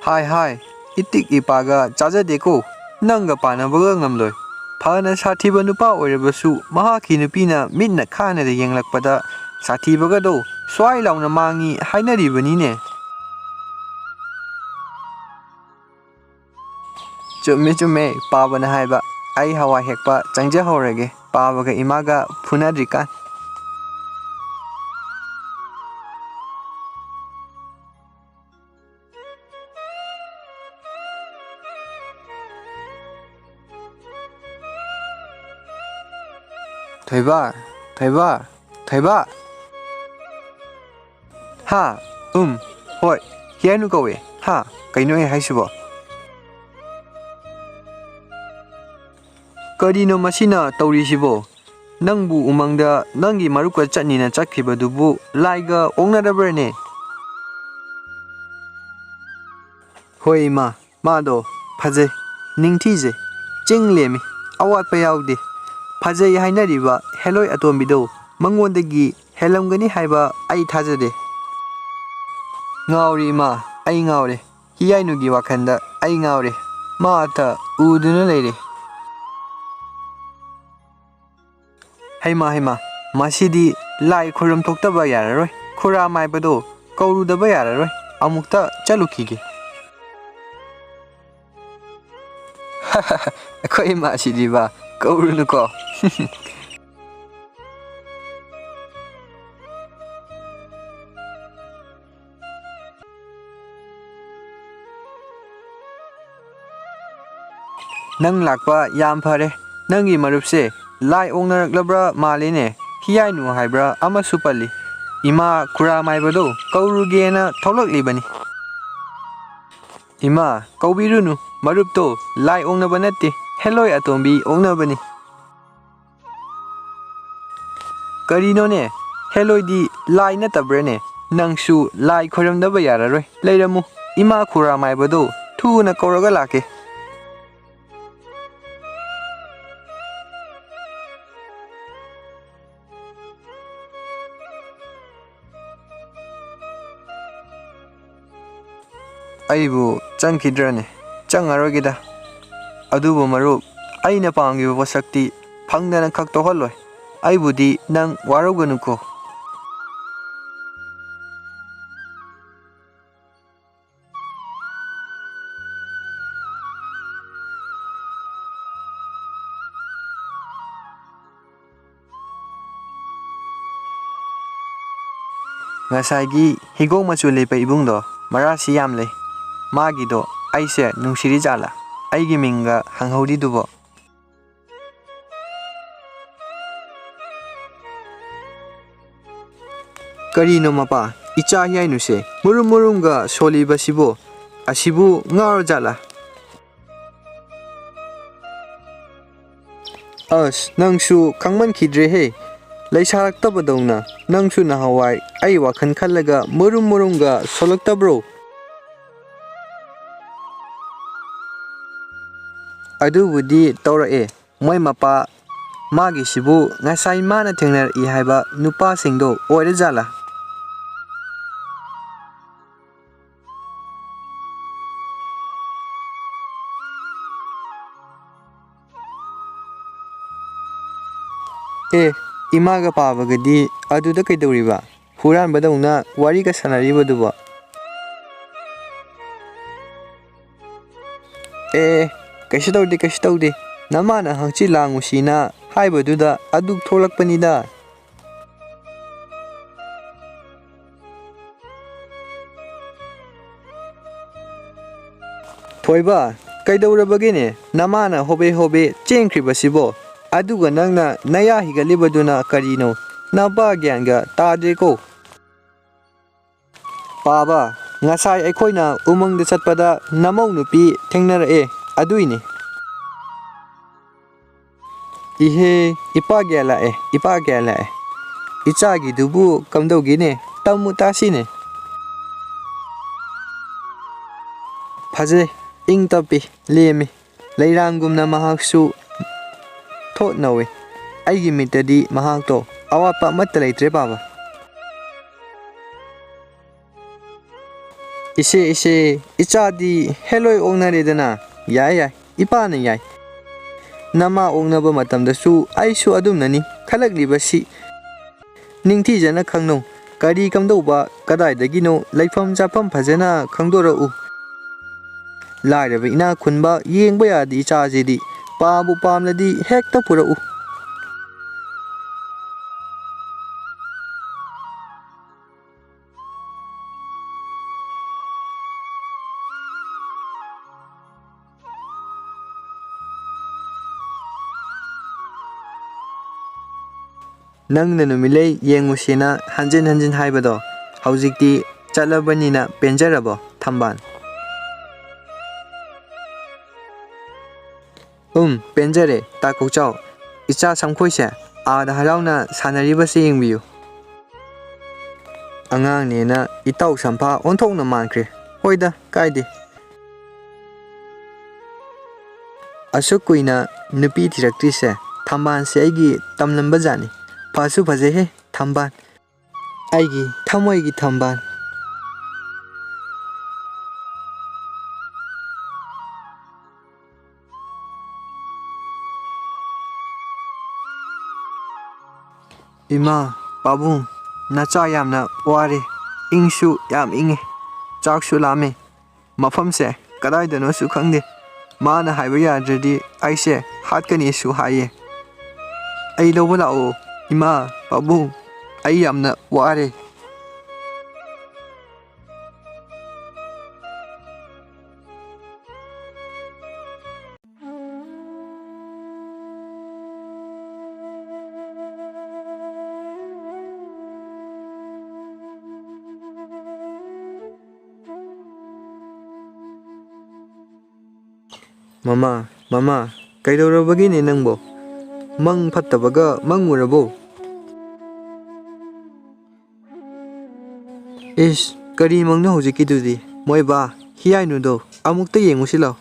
ꯍꯥꯏ ꯍꯥꯏ, ꯏꯇꯤꯛ ꯏꯄꯥꯒ ꯆꯥꯖꯗꯦꯀꯣ, ꯅꯪꯒ ꯄꯥꯅꯕꯒ ꯉꯝꯂꯣꯏ꯫ ꯐꯅ ꯁꯥꯊꯤꯕ ꯅꯨꯄꯥ ꯑꯣꯏꯔꯕꯁꯨ ꯃꯍꯥꯛꯀꯤ ꯅꯨꯄꯤꯅ ꯃꯤꯠꯅ ꯈꯥꯅꯗ ꯌꯦꯡꯂꯛꯄꯗ ꯁꯥꯊꯤꯕꯒꯗꯣ ꯁ꯭ꯋꯥꯏ ꯂꯥꯎꯅ ꯃꯥꯡꯉꯤ ꯍꯥꯏꯅꯔꯤꯕꯅꯤꯅꯦ꯫ ꯆꯨꯝꯃꯦ ꯆꯨꯝꯃꯦ, ꯄꯥꯕꯅ ꯍꯥꯏꯕ꯫ ꯑꯩ ꯍꯋꯥꯏ ꯍꯦꯛꯄ ꯆꯪꯖꯍꯧꯔꯒꯦ, ꯄꯥꯕꯒ ꯏꯃꯥꯒ ꯐꯨꯅꯗ꯭ꯔꯤꯀꯥꯟ꯫ ꯊꯣꯏꯕ, ꯊꯣꯏꯕ, ꯊꯣꯏꯕ꯫ ꯍꯥ? ꯎꯝ, ꯍꯣꯏ, ꯍꯤꯌꯥꯅꯨ ꯀꯧꯋꯦ꯫ ꯍꯥ? ꯀꯩꯅꯣ ꯑꯩ ꯍꯥꯏꯁꯤꯕꯣ? ꯀꯔꯤꯅꯣ ꯃꯁꯤꯅ ꯇꯧꯔꯤꯁꯤꯕꯣ? ꯅꯪꯕꯨ ꯎꯃꯪꯗ ꯅꯪꯒꯤ ꯃꯔꯨꯞꯀ ꯆꯠꯅꯤꯅ ꯆꯠꯈꯤꯕꯗꯨꯕꯨ ꯂꯥꯏꯒ ꯑꯣꯛꯅꯔꯕ꯭ꯔꯅꯦ? ꯍꯣꯏ ꯏꯃꯥ, ꯃꯥꯗꯣ ꯐꯖꯩ, ꯅꯤꯡꯊꯤꯖꯩ, ꯆꯤꯡ ꯂꯦꯝꯃꯤ, ꯑꯋꯥꯠꯄ ꯌꯥꯎꯗꯦ꯫ ꯐꯖꯩ ꯍꯥꯏꯅꯔꯤꯕ ꯍꯦꯂꯣꯏ ꯑꯇꯣꯝꯕꯤꯗꯣ ꯃꯉꯣꯟꯗꯒꯤ ꯍꯦꯜꯂꯝꯒꯅꯤ ꯍꯥꯏꯕ ꯑꯩ ꯊꯥꯖꯗꯦ꯫ ꯉꯥꯎꯔꯦ ꯏꯃꯥ, ꯑꯩ ꯉꯥꯎꯔꯦ꯫ ꯍꯤꯌꯥꯏꯅꯨꯒꯤ ꯋꯥꯈꯜꯗ ꯑꯩ ꯉꯥꯎꯔꯦ꯫ ꯃꯥ ꯑꯇ ꯎꯗꯨꯅ ꯂꯩꯔꯦ꯫ ꯍꯩꯃꯥ ꯍꯩꯃꯥ, ꯃꯁꯤꯗꯤ ꯂꯥꯏ ꯈꯨꯔꯨꯝ ꯊꯣꯛꯇꯕ ꯌꯥꯔꯔꯣꯏ꯫ ꯈꯨꯔꯥ ꯃꯥꯏꯕꯗꯣ ꯀꯧꯔꯨꯗꯕ ꯌꯥꯔꯔꯣꯏ꯫ ꯑꯃꯨꯛꯇ ꯆꯠꯂꯨꯈꯤꯒꯦ꯫ ꯑꯩꯈꯣꯏ ꯏꯃꯥꯁꯤꯗꯤꯕ ꯀꯧꯔꯨꯅꯨꯀꯣ꯫ ꯅꯪ ꯂꯥꯛꯄ ꯌꯥꯝ ꯐꯔꯦ꯫ ꯅꯪꯒꯤ ꯃꯔꯨꯞꯁꯦ ꯂꯥꯏ ꯑꯣꯛꯅꯔꯛꯂꯕ꯭ꯔꯥ ꯃꯥꯜꯂꯤꯅꯦ꯫ ꯍꯤꯌꯥꯏꯅꯨ ꯍꯥꯏꯕ꯭ꯔꯥ ꯑꯃꯁꯨ ꯄꯜꯂꯤ꯫ ꯏꯃꯥ ꯈꯨꯔꯥ ꯃꯥꯏꯕꯗꯣ ꯀꯧꯔꯨꯒꯦꯅ ꯊꯣꯛꯂꯛꯂꯤꯕꯅꯤ꯫ ꯏꯃꯥ, ꯀꯧꯕꯤꯔꯨꯅꯨ, ꯃꯔꯨꯞꯇꯣ ꯂꯥꯏ ꯑꯣꯛꯅꯕ ꯅꯠꯇꯦ, ꯍꯦꯂꯣꯏ ꯑꯇꯣꯝꯕꯤ ꯑꯣꯛꯅꯕꯅꯤ꯫ ꯀꯔꯤꯅꯣꯅꯦ? ꯍꯦꯂꯣꯏꯗꯤ ꯂꯥꯏ ꯅꯠꯇꯕ꯭ꯔꯥꯅꯦ? ꯅꯪꯁꯨ ꯂꯥꯏ ꯈꯣꯏꯔꯝꯗꯕ ꯌꯥꯔꯔꯣꯏ꯫ ꯂꯩꯔꯝꯃꯨ, ꯏꯃꯥ ꯈꯨꯔꯥ ꯃꯥꯏꯕꯗꯣ ꯊꯨꯅ ꯀꯧꯔꯒ ꯂꯥꯛꯀꯦ꯫ ꯑꯩꯕꯨ ꯆꯪꯈꯤꯗ꯭ꯔꯅꯦ? ꯆꯪꯉꯔꯣꯏꯒꯦꯗ꯫ ꯑꯗꯨꯕꯨ ꯃꯔꯨꯞ, ꯑꯩꯅ ꯄꯥꯝꯈꯤꯕ ꯄꯣꯠꯁꯛꯇꯤ ꯐꯪꯗꯅ ꯈꯛ ꯇꯣꯛꯍꯜꯂꯣꯏ꯫ ꯑꯩꯕꯨꯗꯤ ꯅꯪ ꯋꯥꯔꯧꯒꯅꯨꯀꯣ꯫ ꯉꯁꯥꯏꯒꯤ ꯍꯤꯒꯣꯛ ꯃꯆꯨ ꯂꯤꯠꯄ ꯏꯕꯨꯡꯗꯣ ꯃꯔꯥꯁꯤ ꯌꯥꯝ ꯂꯩ꯫ ꯃꯥꯒꯤꯗꯣ ꯑꯩꯁꯦ ꯅꯨꯡꯁꯤꯔꯤ ꯖꯥꯠꯂꯥ? ꯑꯩꯒꯤ ꯃꯤꯡꯒ ꯍꯪꯍꯧꯔꯤꯗꯨꯕꯣ? ꯀꯔꯤꯅꯣ ꯃꯄꯥ, ꯏꯆꯥ ꯍꯤꯌꯥꯏꯅꯨꯁꯦ ꯃꯨꯔꯨꯝ ꯃꯨꯔꯨꯝꯒ ꯁꯣꯜꯂꯤꯕꯁꯤꯕꯨ? ꯑꯁꯤꯕꯨ ꯉꯥꯎꯔ ꯖꯥꯠꯂꯥ? ꯑꯁ, ꯅꯪꯁꯨ ꯈꯪꯃꯟꯈꯤꯗ꯭ꯔꯦꯍꯦ꯫ ꯂꯩꯁꯥꯔꯛꯇꯕꯗꯧꯅ ꯅꯪꯁꯨ ꯅꯍꯥꯟꯋꯥꯏ ꯑꯩ ꯋꯥꯈꯜ ꯈꯜꯂꯒ ꯃꯨꯔꯨꯝ ꯃꯨꯔꯨꯝꯒ ꯁꯣꯜꯂꯛꯇꯕ꯭ꯔꯣ? ꯑꯗꯨꯕꯨꯗꯤ ꯇꯧꯔꯛꯑꯦ꯫ ꯃꯣꯏ ꯃꯄꯥ ꯃꯥꯒꯤꯁꯤꯕꯨ ꯉꯁꯥꯏ ꯃꯥꯅ ꯊꯦꯡꯅꯔꯛꯏ ꯍꯥꯏꯕ ꯅꯨꯄꯥꯁꯤꯡꯗꯣ ꯑꯣꯏꯔꯖꯥꯠꯂꯥ? ꯑꯦ, ꯏꯃꯥꯒ ꯄꯥꯕꯒꯗꯤ ꯑꯗꯨꯗ ꯀꯩꯗꯧꯔꯤꯕ? ꯍꯨꯔꯥꯟꯕꯗꯧꯅ ꯋꯥꯔꯤꯒ ꯁꯥꯟꯅꯔꯤꯕꯗꯨꯕꯣ? ꯑꯦ, ꯀꯩꯁꯨ ꯇꯧꯗꯦ, ꯀꯩꯁꯨ ꯇꯧꯗꯦ꯫ ꯅꯃꯥꯅ ꯍꯪꯆꯤꯠ ꯂꯥꯡꯉꯨꯁꯤꯅ ꯍꯥꯏꯕꯗꯨꯗ ꯑꯗꯨ ꯊꯣꯛꯂꯛꯄꯅꯤꯗ꯫ ꯊꯣꯏꯕ, ꯀꯩꯗꯧꯔꯕꯒꯦꯅꯦ? ꯅꯃꯥꯅ ꯍꯣꯕꯦ ꯍꯣꯕꯦ ꯆꯦꯟꯈ꯭ꯔꯤꯕꯁꯤꯕꯣ? ꯑꯗꯨꯒ ꯅꯪꯅ ꯅꯌꯥ ꯍꯤꯒꯠꯂꯤꯕꯗꯨꯅ ꯀꯔꯤꯅꯣ? ꯅꯄꯥ ꯒ꯭ꯌꯥꯟꯒ ꯇꯥꯗ꯭ꯔꯦꯀꯣ꯫ ꯄꯥꯕ, ꯉꯁꯥꯏ ꯑꯩꯈꯣꯏꯅ ꯎꯃꯪꯗ ꯆꯠꯄꯗ ꯅꯃꯧ ꯅꯨꯄꯤ ꯊꯦꯡꯅꯔꯛꯑꯦ, ꯑꯗꯨꯏꯅꯦ꯫ ꯏꯍꯦ, ꯏꯄꯥ ꯀꯌꯥ ꯂꯥꯛꯑꯦ, ꯏꯄꯥ ꯀꯌꯥ ꯂꯥꯛꯑꯦ꯫ ꯏꯆꯥꯒꯤꯗꯨꯕꯨ ꯀꯝꯗꯧꯒꯦꯅꯦ? ꯇꯝꯃꯨ ꯇꯥꯁꯤꯅꯦ꯫ ꯐꯖꯩ, ꯏꯪ ꯇꯞꯄꯤ, ꯂꯦꯝꯃꯤ꯫ ꯂꯩꯔꯥꯡꯒꯨꯝꯅ ꯃꯍꯥꯛꯁꯨ ꯊꯣꯠ ꯅꯧꯏ꯫ ꯑꯩꯒꯤ ꯃꯤꯠꯇꯗꯤ ꯃꯍꯥꯛꯇꯣ ꯑꯋꯥꯠꯄ ꯑꯃꯠꯇ ꯂꯩꯇ꯭ꯔꯦ, ꯄꯥꯕ꯫ ꯏꯆꯦ, ꯏꯆꯦ, ꯏꯆꯥꯗꯤ ꯍꯦꯂꯣꯏ ꯑꯣꯛꯅꯔꯦꯗꯅ꯫ ꯌꯥꯏ, ꯌꯥꯏ, ꯏꯄꯥꯅ ꯌꯥꯏ꯫ ꯅꯃꯥ ꯑꯣꯛꯅꯕ ꯃꯇꯝꯗꯁꯨ ꯑꯩꯁꯨ ꯑꯗꯨꯝꯅꯅꯤ ꯈꯜꯂꯛꯂꯤꯕꯁꯤ꯫ ꯅꯤꯡꯊꯤꯖꯅ ꯈꯪꯅꯧ꯫ ꯀꯔꯤ ꯀꯝꯗꯧꯕ, ꯀꯗꯥꯏꯗꯒꯤꯅꯣ, ꯂꯩꯐꯝ ꯆꯥꯐꯝ ꯐꯖꯅ ꯈꯪꯗꯣꯔꯛꯎ꯫ ꯂꯥꯏꯔꯕ ꯏꯅꯥꯛ ꯈꯨꯟꯕ ꯌꯦꯡꯕ ꯌꯥꯗꯦ ꯏꯆꯥꯁꯤꯗꯤ꯫ ꯄꯥꯝꯕꯨ ꯄꯥꯝꯂꯗꯤ ꯍꯦꯛꯇ ꯄꯨꯔꯛꯎ꯫ ꯅꯪꯅ ꯅꯨꯃꯤꯠꯂꯩ ꯌꯦꯡꯉꯨꯁꯤꯅ ꯍꯟꯖꯤꯟ ꯍꯟꯖꯤꯟ ꯍꯥꯏꯕꯗꯣ ꯍꯧꯖꯤꯛꯇꯤ ꯆꯠꯂꯕꯅꯤꯅ ꯄꯦꯟꯖꯔꯕꯣ, ꯊꯝꯕꯥꯜ? ꯎꯝ, ꯄꯦꯟꯖꯔꯦ, ꯇꯥ ꯀꯣꯛꯆꯥꯎ꯫ ꯏꯆꯥ ꯁꯝꯈꯣꯏꯁꯦ ꯑꯥꯗ ꯍꯔꯥꯎꯅ ꯁꯥꯟꯅꯔꯤꯕꯁꯦ ꯌꯦꯡꯕꯤꯌꯨ꯫ ꯑꯉꯥꯡꯅꯦꯅ ꯏꯇꯥꯎ ꯁꯝꯐꯥ ꯑꯣꯟꯊꯣꯛꯅ ꯃꯥꯟꯈ꯭ꯔꯦ꯫ ꯍꯣꯏꯗ, ꯀꯥꯏꯗꯦ꯫ ꯑꯁꯨꯛ ꯀꯨꯏꯅ ꯅꯨꯄꯤ ꯊꯤꯔꯛꯇ꯭ꯔꯤꯁꯦ ꯊꯝꯕꯥꯜꯁꯦ ꯑꯩꯒꯤ ꯇꯝꯂꯝꯕ ꯖꯥꯠꯅꯤ꯫ ꯐꯁꯨ ꯐꯖꯩꯍꯦ ꯊꯝꯕꯥꯜ, ꯑꯩꯒꯤ ꯊꯃꯣꯏꯒꯤ ꯊꯝꯕꯥꯜ꯫ ꯏꯃꯥ, ꯄꯥꯕꯨꯡ, ꯅꯆꯥ ꯌꯥꯝꯅ ꯋꯥꯔꯦ, ꯏꯪꯁꯨ ꯌꯥꯝ ꯏꯪꯉꯦ, ꯆꯥꯛꯁꯨ ꯂꯥꯝꯃꯦ꯫ ꯃꯐꯝꯁꯦ ꯀꯗꯥꯏꯗꯅꯣꯁꯨ ꯈꯪꯗꯦ꯫ ꯃꯥꯅ ꯍꯥꯏꯕ ꯌꯥꯗ꯭ꯔꯗꯤ ꯑꯩꯁꯦ ꯍꯥꯠꯀꯅꯤꯁꯨ ꯍꯥꯏꯌꯦ꯫ ꯑꯩ ꯂꯧꯕ ꯂꯥꯛꯑꯣ, ꯏꯃꯥ, ꯄꯥꯕꯨꯡ, ꯑꯩ ꯌꯥꯝꯅ ꯋꯥꯔꯦ꯫ ꯃꯃꯥ, ꯃꯃꯥ, ꯀꯩꯗꯧꯔꯕꯒꯤꯅꯦ ꯅꯪꯕꯣ? ꯃꯪ ꯐꯠꯇꯕꯒ ꯃꯪꯉꯨꯔꯕꯣ? ꯏꯁ, ꯀꯔꯤ ꯃꯪꯅꯣ ꯍꯧꯖꯤꯛꯀꯤꯗꯨꯗꯤ? ꯃꯣꯏꯕꯥ, ꯍꯤꯌꯥꯏꯅꯨꯗꯣ ꯑꯃꯨꯛꯇ ꯌꯦꯡꯉꯨꯁꯤ ꯂꯥꯎ꯫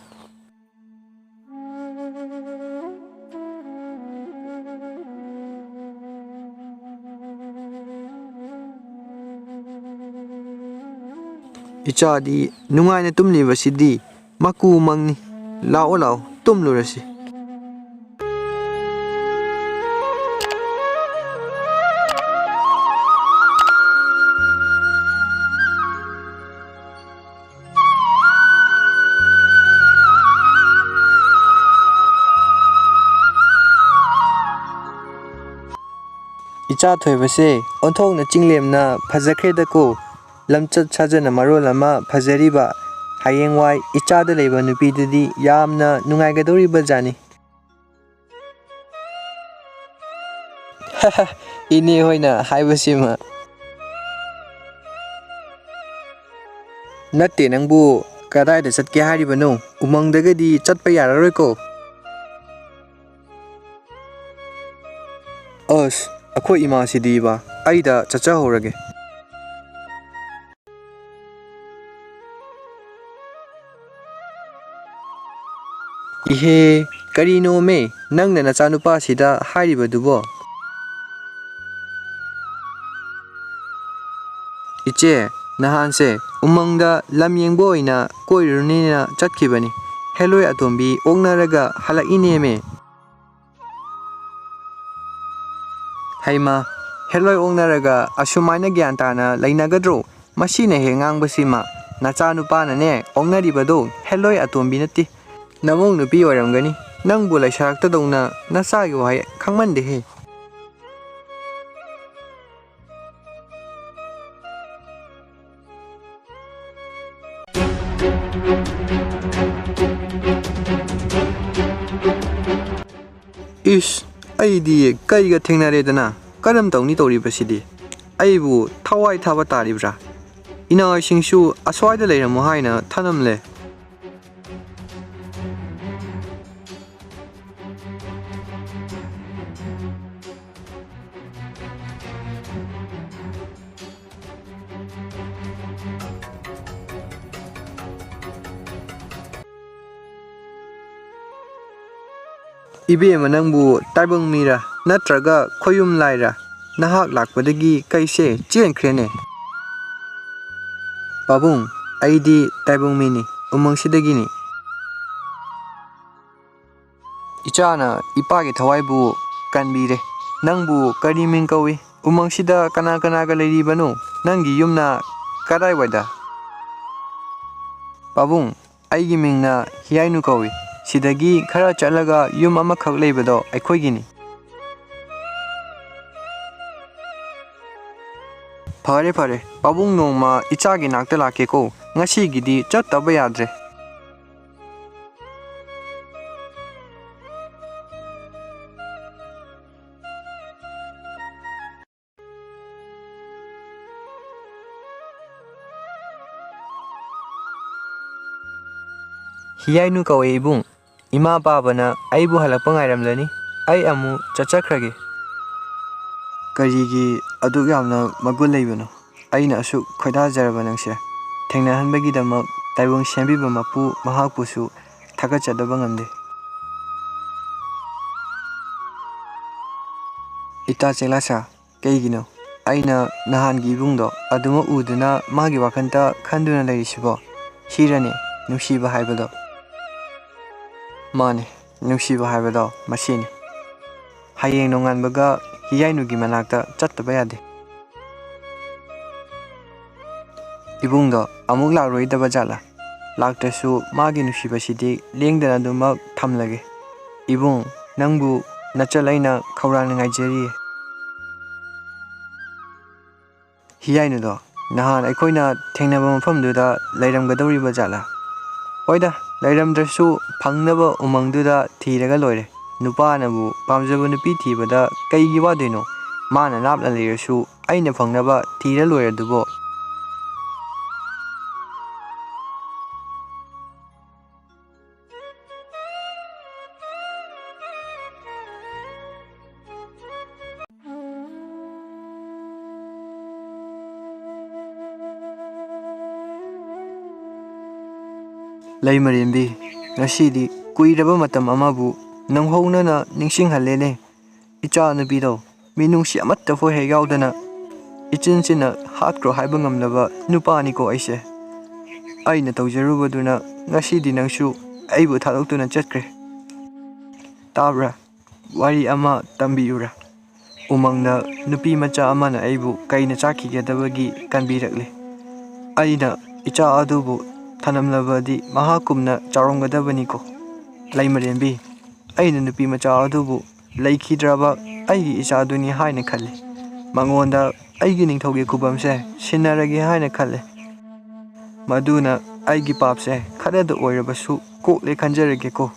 ꯏꯆꯥꯗꯤ ꯅꯨꯡꯉꯥꯏꯅ ꯇꯨꯝꯂꯤꯕꯁꯤꯗꯤ ꯃꯀꯨ ꯃꯪꯅꯤ꯫ ꯂꯥꯛꯑꯣ, ꯂꯥꯛꯑꯣ, ꯇꯨꯝꯂꯨꯔꯁꯤ꯫ ꯏꯆꯥ ꯊꯣꯏꯕꯁꯦ ꯑꯣꯟꯊꯣꯛꯅ ꯆꯤꯡꯂꯦꯝꯅ ꯐꯖꯈ꯭ꯔꯦꯗꯀꯣ꯫ ꯂꯝꯆꯠ ꯁꯥꯖꯠꯅ ꯃꯔꯣꯜ ꯑꯃ ꯐꯖꯔꯤꯕ꯫ ꯍꯌꯦꯡꯋꯥꯏ ꯏꯆꯥꯗ ꯂꯩꯕ ꯅꯨꯄꯤꯗꯨꯗꯤ ꯌꯥꯝꯅ ꯅꯨꯡꯉꯥꯏꯒꯗꯧꯔꯤꯕ ꯖꯥꯠꯅꯤ꯫ ꯏꯅꯦ ꯍꯣꯏꯅ ꯍꯥꯏꯕꯁꯤꯃ꯫ ꯅꯠꯇꯦ, ꯅꯪꯕꯨ ꯀꯗꯥꯏꯗ ꯆꯠꯀꯦ ꯍꯥꯏꯔꯤꯕꯅꯣ? ꯎꯃꯪꯗꯒꯗꯤ ꯆꯠꯄ ꯌꯥꯔꯔꯣꯏꯀꯣ꯫ ꯑꯁ, ꯑꯩꯈꯣꯏ ꯏꯃꯥꯁꯤꯗꯤꯕ, ꯑꯩꯗ ꯆꯠꯆꯍꯧꯔꯒꯦ꯫ ꯏꯍꯦ, ꯀꯔꯤꯅꯣꯃꯦ ꯅꯪꯅ ꯅꯆꯥꯅꯨꯄꯥꯁꯤꯗ ꯍꯥꯏꯔꯤꯕꯗꯨꯕꯣ? ꯏꯆꯦ, ꯅꯍꯥꯟꯁꯦ ꯎꯃꯪꯗ ꯂꯝ ꯌꯦꯡꯕ ꯑꯣꯏꯅ ꯀꯣꯏꯔꯨꯔꯅꯤꯅ ꯆꯠꯈꯤꯕꯅꯤ꯫ ꯍꯦꯂꯣꯏ ꯑꯇꯣꯝꯕꯤ ꯑꯣꯛꯅꯔꯒ ꯍꯜꯂꯛꯏꯅꯦꯃꯦ꯫ ꯍꯩꯃꯥ, ꯍꯦꯂꯣꯏ ꯑꯣꯛꯅꯔꯒ ꯑꯁꯨꯃꯥꯏꯅ ꯒ꯭ꯌꯥꯟ ꯇꯥꯅ ꯂꯩꯅꯒꯗ꯭ꯔꯣ? ꯃꯁꯤꯅ ꯍꯦꯛ ꯉꯥꯡꯕꯁꯤꯃ, ꯅꯆꯥꯅꯨꯄꯥꯅꯅꯦ ꯑꯣꯛꯅꯔꯤꯕꯗꯣ ꯍꯦꯂꯣꯏ ꯑꯇꯣꯝꯕꯤ ꯅꯠꯇꯦ꯫ ꯅꯃꯧ ꯅꯨꯄꯤ ꯑꯣꯏꯔꯝꯒꯅꯤ꯫ ꯅꯪꯕꯨ ꯂꯩꯁꯥꯔꯛꯇꯗꯧꯅ ꯅꯆꯥꯒꯤ ꯋꯥꯍꯩ ꯈꯪꯃꯟꯗꯦꯍꯦ꯫ ꯏꯁ, ꯑꯩꯗꯤ ꯀꯩꯒ ꯊꯦꯡꯅꯔꯦꯗꯅ, ꯀꯔꯝ ꯇꯧꯅꯤ ꯇꯧꯔꯤꯕꯁꯤꯗꯤ? ꯑꯩꯕꯨ ꯊꯋꯥꯏ ꯊꯥꯕ ꯇꯥꯔꯤꯕ꯭ꯔꯥ? ꯏꯅꯥꯎꯁꯤꯡꯁꯨ ꯑꯁ꯭ꯋꯥꯏꯗ ꯂꯩꯔꯝꯃꯣ ꯍꯥꯏꯅ ꯊꯅꯝꯂꯦ꯫ ꯏꯕꯦꯝꯃ, ꯅꯪꯕꯨ ꯇꯥꯏꯕꯪ ꯃꯤꯔꯥ ꯅꯠꯇ꯭ꯔꯒ ꯈꯣꯌꯨꯝ ꯂꯥꯏꯔꯥ? ꯅꯍꯥꯛ ꯂꯥꯛꯄꯗꯒꯤ ꯀꯩꯁꯦ ꯆꯦꯟꯈ꯭ꯔꯦꯅꯦ꯫ ꯄꯥꯕꯨꯡ, ꯑꯩꯗꯤ ꯇꯥꯏꯕꯪ ꯃꯤꯅꯤ, ꯎꯃꯪꯁꯤꯗꯒꯤꯅꯤ꯫ ꯏꯆꯥꯅ ꯏꯄꯥꯒꯤ ꯊꯋꯥꯏꯕꯨ ꯀꯟꯕꯤꯔꯦ꯫ ꯅꯪꯕꯨ ꯀꯔꯤ ꯃꯤꯡ ꯀꯧꯏ? ꯎꯃꯪꯁꯤꯗ ꯀꯅꯥ ꯀꯅꯥꯒ ꯂꯩꯔꯤꯕꯅꯣ? ꯅꯪꯒꯤ ꯌꯨꯝꯅ ꯀꯗꯥꯏꯋꯥꯏꯗ? ꯄꯥꯕꯨꯡ, ꯑꯩꯒꯤ ꯃꯤꯡꯅ ꯍꯤꯌꯥꯏꯅꯨ ꯀꯧꯏ꯫ ꯁꯤꯗꯒꯤ ꯈꯔ ꯆꯠꯂꯒ ꯌꯨꯝ ꯑꯃꯈꯛ ꯂꯩꯕꯗꯣ ꯑꯩꯈꯣꯏꯒꯤꯅꯤ꯫ ꯐꯔꯦ, ꯐꯔꯦ꯫ ꯄꯥꯕꯨꯡ ꯅꯣꯡꯃ ꯏꯆꯥꯒꯤ ꯅꯥꯛꯇ ꯂꯥꯛꯀꯦꯀꯣ꯫ ꯉꯁꯤꯒꯤꯗꯤ ꯆꯠꯇꯕ ꯌꯥꯗ꯭ꯔꯦ꯫ ꯍꯤꯌꯥꯏꯅꯨ ꯀꯧꯋꯦ ꯏꯕꯨꯡ꯫ ꯏꯃꯥ ꯄꯥꯕꯅ ꯑꯩꯕꯨ ꯍꯜꯂꯛꯄ ꯉꯥꯏꯔꯝꯂꯅꯤ꯫ ꯑꯩ ꯑꯃꯨꯛ ꯆꯠꯆꯈ꯭ꯔꯒꯦ꯫ ꯀꯔꯤꯒꯤ ꯑꯗꯨꯛ ꯌꯥꯝꯅ ꯃꯒꯨꯟ ꯂꯩꯕꯅꯣ? ꯑꯩꯅ ꯑꯁꯨꯛ ꯈꯣꯏꯗꯥꯖꯔꯕ ꯅꯪꯁꯦ ꯊꯦꯡꯅꯍꯟꯕꯒꯤꯗꯃꯛ ꯇꯥꯏꯕꯪ ꯁꯦꯝꯕꯤꯕ ꯃꯄꯨ ꯃꯍꯥꯛꯄꯨꯁꯨ ꯊꯥꯒꯠꯆꯗꯕ ꯉꯝꯗꯦ꯫ ꯏꯇꯥ ꯆꯦꯂꯥꯁꯥ, ꯀꯩꯒꯤꯅꯣ? ꯑꯩꯅ ꯅꯍꯥꯟꯒꯤ ꯏꯕꯨꯡꯗꯣ ꯑꯗꯨꯃꯛ ꯎꯗꯨꯅ ꯃꯥꯒꯤ ꯋꯥꯈꯜꯇ ꯈꯟꯗꯨꯅ ꯂꯩꯔꯤꯁꯤꯕꯣ? ꯁꯤꯔꯅꯤ ꯅꯨꯡꯁꯤꯕ ꯍꯥꯏꯕꯗꯣ꯫ ꯃꯥꯅꯤ, ꯅꯨꯡꯁꯤꯕ ꯍꯥꯏꯕꯗꯣ ꯃꯁꯤꯅꯤ꯫ ꯍꯌꯦꯡ ꯅꯣꯡꯉꯥꯟꯕꯒ ꯍꯤꯌꯥꯏꯅꯨꯒꯤ ꯃꯅꯥꯛꯇ ꯆꯠꯇꯕ ꯌꯥꯗꯦ꯫ ꯏꯕꯨꯡꯗꯣ ꯑꯃꯨꯛ ꯂꯥꯛꯂꯣꯏꯗꯕ ꯖꯥꯠꯂꯥ? ꯂꯥꯛꯇ꯭ꯔꯁꯨ ꯃꯥꯒꯤ ꯅꯨꯡꯁꯤꯕꯁꯤꯗꯤ ꯂꯦꯡꯗꯅ ꯑꯗꯨꯃꯛ ꯊꯝꯂꯒꯦ꯫ ꯏꯕꯨꯡ, ꯅꯪꯕꯨ ꯅꯆꯜ ꯑꯩꯅ ꯈꯧꯔꯥꯡꯅ ꯉꯥꯏꯖꯔꯤꯌꯦ꯫ ꯍꯤꯌꯥꯏꯅꯨꯗꯣ ꯅꯍꯥꯟ ꯑꯩꯈꯣꯏꯅ ꯊꯦꯡꯅꯕ ꯃꯐꯝꯗꯨꯗ ꯂꯩꯔꯝꯒꯗꯧꯔꯤꯕ ꯖꯥꯠꯂꯥ? ꯍꯣꯏꯗ, ꯂꯩꯔꯝꯗ꯭ꯔꯁꯨ ꯐꯪꯅꯕ ꯎꯃꯪꯗꯨꯗ ꯊꯤꯔꯒ ꯂꯣꯏꯔꯦ꯫ ꯅꯨꯄꯥꯅꯕꯨ ꯄꯥꯝꯖꯕ ꯅꯨꯄꯤ ꯊꯤꯕꯗ ꯀꯩꯒꯤ ꯋꯥꯗꯣꯏꯅꯣ? ꯃꯥꯅ ꯂꯥꯞꯅ ꯂꯩꯔꯁꯨ ꯑꯩꯅ ꯐꯪꯅꯕ ꯊꯤꯔ ꯂꯣꯏꯔꯗꯨꯕꯣ꯫ ꯂꯩꯃꯔꯦꯝꯕꯤ, ꯉꯁꯤꯗꯤ ꯀꯨꯏꯔꯕ ꯃꯇꯝ ꯑꯃꯕꯨ ꯅꯧꯍꯧꯅꯅ ꯅꯤꯡꯁꯤꯡꯍꯜꯂꯦꯅꯦ꯫ ꯏꯆꯥ ꯅꯨꯄꯤꯗꯣ ꯃꯤꯅꯨꯡꯁꯤ ꯑꯃꯠꯇ ꯐꯥꯎ ꯍꯦꯛ ꯌꯥꯎꯗꯅ ꯏꯆꯤꯟ ꯆꯤꯟꯅ ꯍꯥꯠꯈ꯭ꯔꯣ ꯍꯥꯏꯕ ꯉꯝꯂꯕ ꯅꯨꯄꯥꯅꯤꯀꯣ ꯑꯩꯁꯦ꯫ ꯑꯩꯅ ꯇꯧꯖꯔꯨꯕꯗꯨꯅ ꯉꯁꯤꯗꯤ ꯅꯪꯁꯨ ꯑꯩꯕꯨ ꯊꯥꯗꯣꯛꯇꯨꯅ ꯆꯠꯈ꯭ꯔꯦ꯫ ꯇꯥꯕ꯭ꯔꯥ? ꯋꯥꯔꯤ ꯑꯃ ꯇꯝꯕꯤꯌꯨꯔꯥ? ꯎꯃꯪꯗ ꯅꯨꯄꯤ ꯃꯆꯥ ꯑꯃꯅ ꯑꯩꯕꯨ ꯀꯩꯅ ꯆꯥꯈꯤꯒꯗꯕꯒꯤ ꯀꯟꯕꯤꯔꯛꯂꯤ꯫ ꯑꯩꯅ ꯏꯆꯥ ꯑꯗꯨꯕꯨ ꯊꯅꯝꯂꯕꯗꯤ ꯃꯍꯥꯛꯀꯨꯝꯅ ꯆꯥꯎꯔꯝꯒꯗꯕꯅꯤꯀꯣ꯫ ꯂꯩꯃꯔꯦꯝꯕꯤ, ꯑꯩꯅ ꯅꯨꯄꯤ ꯃꯆꯥ ꯑꯗꯨꯕꯨ ꯂꯩꯈꯤꯗ꯭ꯔꯕ ꯑꯩꯒꯤ ꯏꯆꯥꯗꯨꯅꯤ ꯍꯥꯏꯅ ꯈꯜꯂꯤ꯫ ꯃꯉꯣꯟꯗ ꯑꯩꯒꯤ ꯅꯤꯡꯊꯧꯒꯤ ꯈꯨꯕꯝꯁꯦ ꯁꯤꯟꯅꯔꯒꯦ ꯍꯥꯏꯅ ꯈꯜꯂꯤ꯫ ꯃꯗꯨꯅ ꯑꯩꯒꯤ ꯄꯥꯞꯁꯦ ꯈꯔꯗ ꯑꯣꯏꯔꯕꯁꯨ ꯀꯣꯛꯂꯦ ꯈꯟꯖꯔꯒꯦꯀꯣ꯫